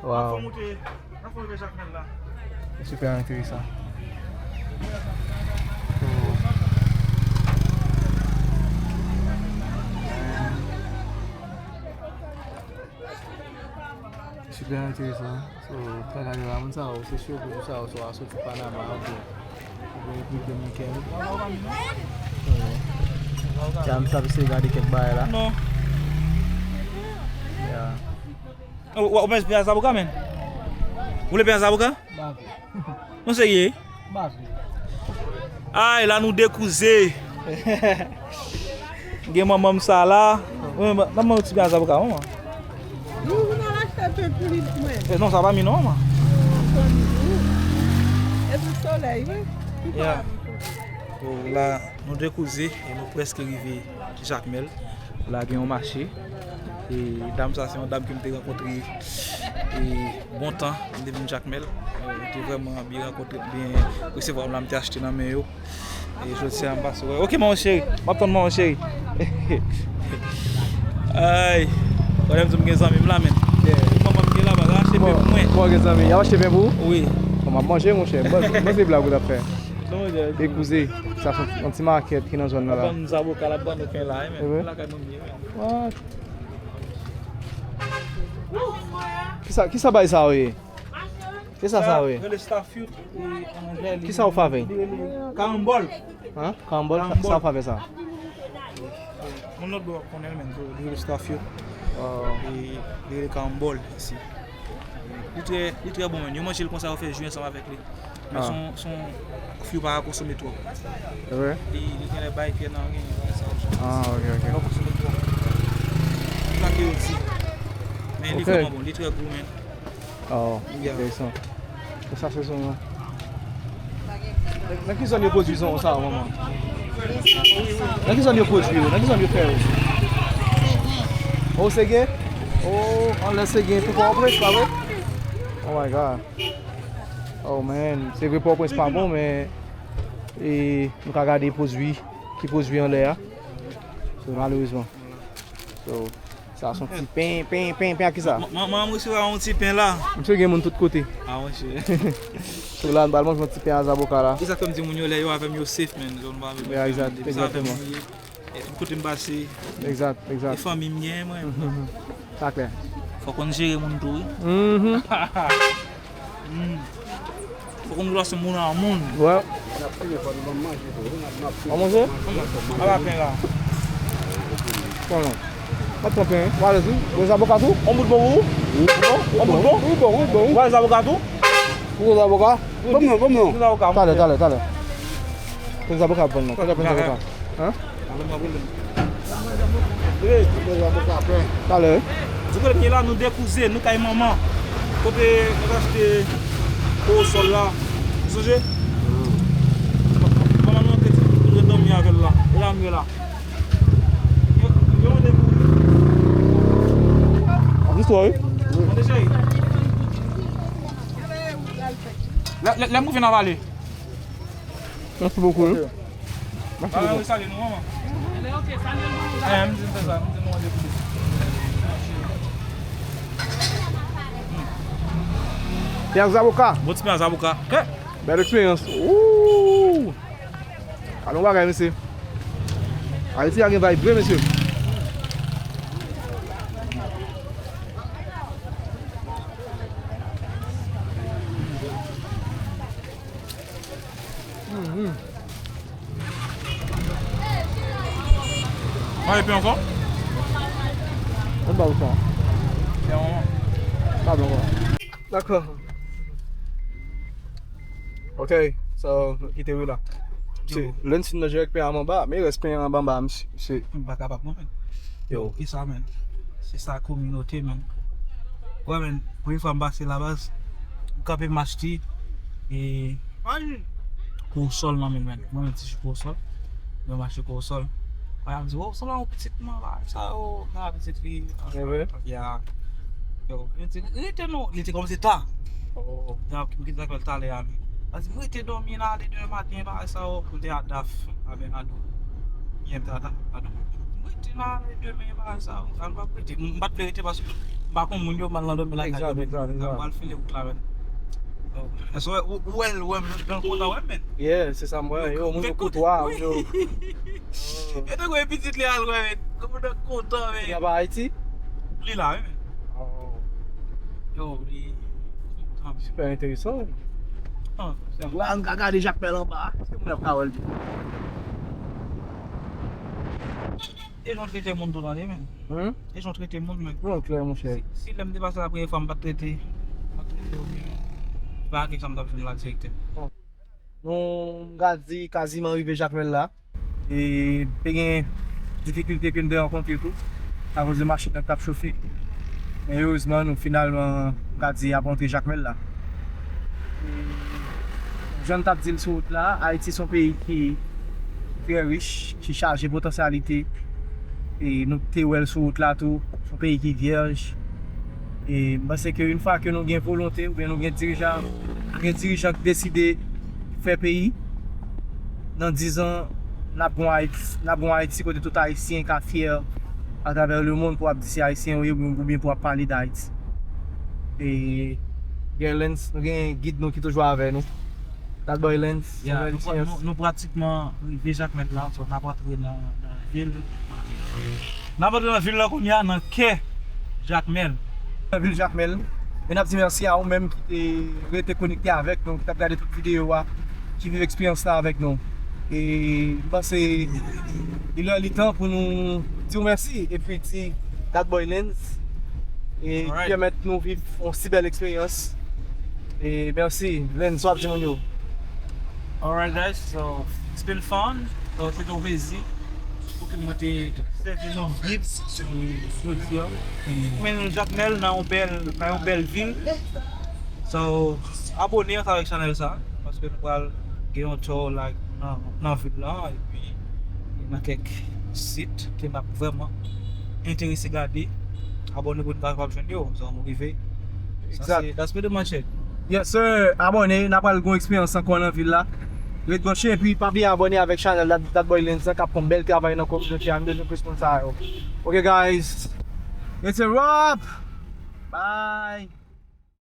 Wow. Super enteresan. Super enteresan. So, travay la, moun sa yo, se sure pou sa yo, so, a soti Panama, oubyen, oubyen Repiblik Dominikèn. So, ya, m sa pase gade kèk bagay la. Non. Ya. Ou, ou, ou mèt pye a zaboka, men? Ou vle pye a zaboka? Non, serye? Ay, la nou Dekouze. Gen manman m sa la. Wi, ban, ban mwen yon ti pye a zaboka, manman. Nou, nou al achte pen pou li pou mwen. Eh, non, sa pa mi non, manman. E pou solèy, wi. Yeah. Oh, la, nou Dekouze e nou prèske rive Jakmèl. La gen yon mache. E dam sa, se yon dam ke m te rankontre, e, bon tan, m te vin Jakmèl. E, m te vrèman byen rankontre, byen resevwa m la, m te achte nan men yo. E jodi a, m pase wè. Ok, manman cheri. M ap tann manman cheri. Ay. Wè, lè m di m gen zanmi m la, men. Manman m gen la, pa ka achte pen pou mwen. Bon, gen zanmi. Y ap achte pen pou ou? Wi. Bon, m ap manje, monchè. Bon, bon, se blag ou t ap fè. Dekouze. Sa se yon ti makèt ki nan zòn nan la. L ap ban nou zaboka, l ap ban nou pen la, wi, men. Lakay nou ye, men. What? Kisa, kisa bay sa yo ye? Se sa, sa, wi. Rele Starfruit, e, an anglè, li, ki sa w fè avè l? Li rele karambòl. Hein? Karambòl, sa, karambòl. Sa w fè avè sa? Yon lòt bò w ap konnen l menm, tou, li rele Starfruit. E, li rele karambòl isi. Li trè, li trè bon, menm. Yo manje l konsa, yo fè ji ansanm avèk li. Men se yon, se yon fwi w pa ka konsome twòp. Se vre? Li, li genlè bay pyè nan ren, bagay sa yo. Ah, ok, ok. Fò w konsome twòp. Sa ke yo di. Men li vrèman bon, li trè gou, menm. Oh, enteresan. E sa se zonyon. Nan ki zòn yo pwodui zonyon sa yo, manman? Nan ki zòn yo pwodui yo? Nan ki zòn yo fè yo? Oh, Segen? Oh, anlè Segen, pou Pòtoprens, pa vre? Oh my God. Oh man, se vre Pòtoprens pa bon, men e, nou ka gade pwodui ki pwodui anlè a. So, malerezman. So, sa se yon ti pen, pen, pen, pen, ak ki sa? Mwen, mwen, mwen resevwa yon ti pen la. Misye gen moun tout kote. Ah, monchè. So, la, nou pral manje yon ti pen a zaboka la. Se sa k fè m di moun yo, lè yo avè m, yo safe, man. Yo, nou pa bezwen pè anyen. Depi se avè m ou ye, e tout kote m pase, egzat, egzat, e fanmi m gen, mwen. Sa klè. Fòk konn jere moun tou, wi. Mm. Fòk nou relasyon moun a moun. Wè. N ap fini, fò nou ban m manje tou, wi, n ap, n ap fini. An manje? Manje, manje. Ala pen la. Bon, non. Pa t pran pen, wi. Ou alèz, wi. Ou zaboka tou? On bout bon pou ou? Wi. Bon? On bout bon? Wi, bon, wi, bon, wi. Ou alèz zaboka tou? Ou zaboka? Bon, non, bon, non. Zaboka. Talè, talè, talè. Pou zaboka bon, non. Talè, pou zaboka. Hein? Talè. Di kote m ye la, nou de kouzen, nou kay manman. Kote nou te achte korosòl la. Ou sonje? Manman nou te di nou dòmi avè l la. E la nou ye la. Yo, yo mande pou. An istwa, wi. Mande cheri. Lè, lè, lè m rive n a pale. Merci beaucoup, hein. Merci beaucoup. Ah, wi, salye nou, manman. Eh, m di m fè sa, m di nou mande pou li. Ti pen a zaboka. Bon ti pen a zaboka. Eh! Bèl eksperyans. Ooh! Alon bagay, mesye. Ayiti a gen vibe vre, mesye. Mhm. Pa epi ankò? Mwen ba ou sa. Bien, manman. Pa bon ankò. Dakò. Ok, so, nou kite wi la. Se Lensin nan dirèk pen an anba, men rès pen an anba, misye. M pa kapab, non, men. Yo, ki sa, men? Se sa, kominote, men. Wè, men, premye fwa m pase la, baz, m kanpe m achte, e, korosòl nan men l, men. Mwen menm ti ji korosòl. Mwen m achte korosòl. Mwen ap di, "Wow, sa la yon pitit mwen, bagay sa yo, nan pitit li." E vre? Ya. Yo, li te, rete non, li te kòmanse ta. Oh. Ya, m kite sa fè l talè a, men. Li di, "M rete dòmi nan ale demen maten, bagay sa yo." Mwen te a Daf, avè Nadou. Yè m te a Daf, Nadou. M rete nan ale demen, bagay sa yo. An pa rete. M pa t vle rete paske m pa konn moun yo, m al nan dòmi lakay yo, men. Egzat, egzat, egzat. Mwen al file wout la, men. Èske w, ou wè l, ou wè m, jan l kontan wè m, men? Yeah, se sa m wè. Yo, moun yo koutwa, moun yo. Yo te wè pitit li al wè, men. Kòman w kontan, men? Li anba Ayiti? Li la, wi, men. Oh. Yo, li kontan, men. Sipè enteresan. Ah, se vre, an ka gade Jakmèl anba. Èske moun ap ka wè l byen? E jan w trete moun tou, tande, men. Hmm? E jan w trete moun, men. Non, klè, monchè. Si, si lè m te pase la premye fwa, m pa t trete, m pa t trete yo byen, men. Pa gen sa m t ap jwenn la direktè. Bon. Nou, m ka di, kaziman rive Jakmèl la. E te gen difikilte ke n te rankontre tou, akoz de machin nan k ap chofe. Men erezman, nou finalman, m ka di, ap rantre Jakmèl la. E jan n t ap di l sou wout la, Ayiti se yon peyi ki trè rich, ki chaje potansyalite. E nou te wè l sou wout la tou, se yon peyi ki vyèj. E m panse ke yon fwa ke nou gen volonte, oubyen nou gen dirijan, nou gen dirijan ki deside fè peyi, nan diz an, n ap gen Ayiti, n ap gen Ayiti kote tout Ayisyen ka fyè atravè lemonn pou ap di se Ayisyen ou ye, oubyen pou ap pale d Ayiti. E, gen Lens, nou gen gid nou ki toujou avè nou. That boy Lens, yeah, nou, nou, nou pratikman rive Jakmèl la, so n ap antre nan, nan vil. N ap antre nan vil la kounye a, nan kè Jakmèl. Nan vil Jakmèl. E n ap di mèsi a ou menm ki te rete konekte avèk nou, ki t ap gade tout videyo a, ki viv eksperyans la avèk nou. E m panse li lè li tan pou nou di w mèsi epi di Dat Boy Lens e ki pèmèt nou viv yon si bèl eksperyans. E mèsi Lens, w ap di moun yo. Alright guys, so it's been fun. So se te yon plezi pou ke mwen te sèvi nou gid jodi a. Men Jakmèl nan yon bèl nan yon bèl vil. So abone ansanm avèk chanèl sa paske nou pral gen yon tour like nan nan vil la epi nan kèk sit ke n ap vrèman enterese gade. Abone pou nou kapab jwenn yo. So nou rive. Sa se that's pretty much it. Yes sir, abone, n ap pral gon eksperyans ankò nan vil la. Ret branche epi pa bliye abone avèk chanèl Dat Boy Lens lan k ap fè yon bèl travay nan kominote a, m bezwen plis moun sa yo. Ok guys, it's a wrap. Bye.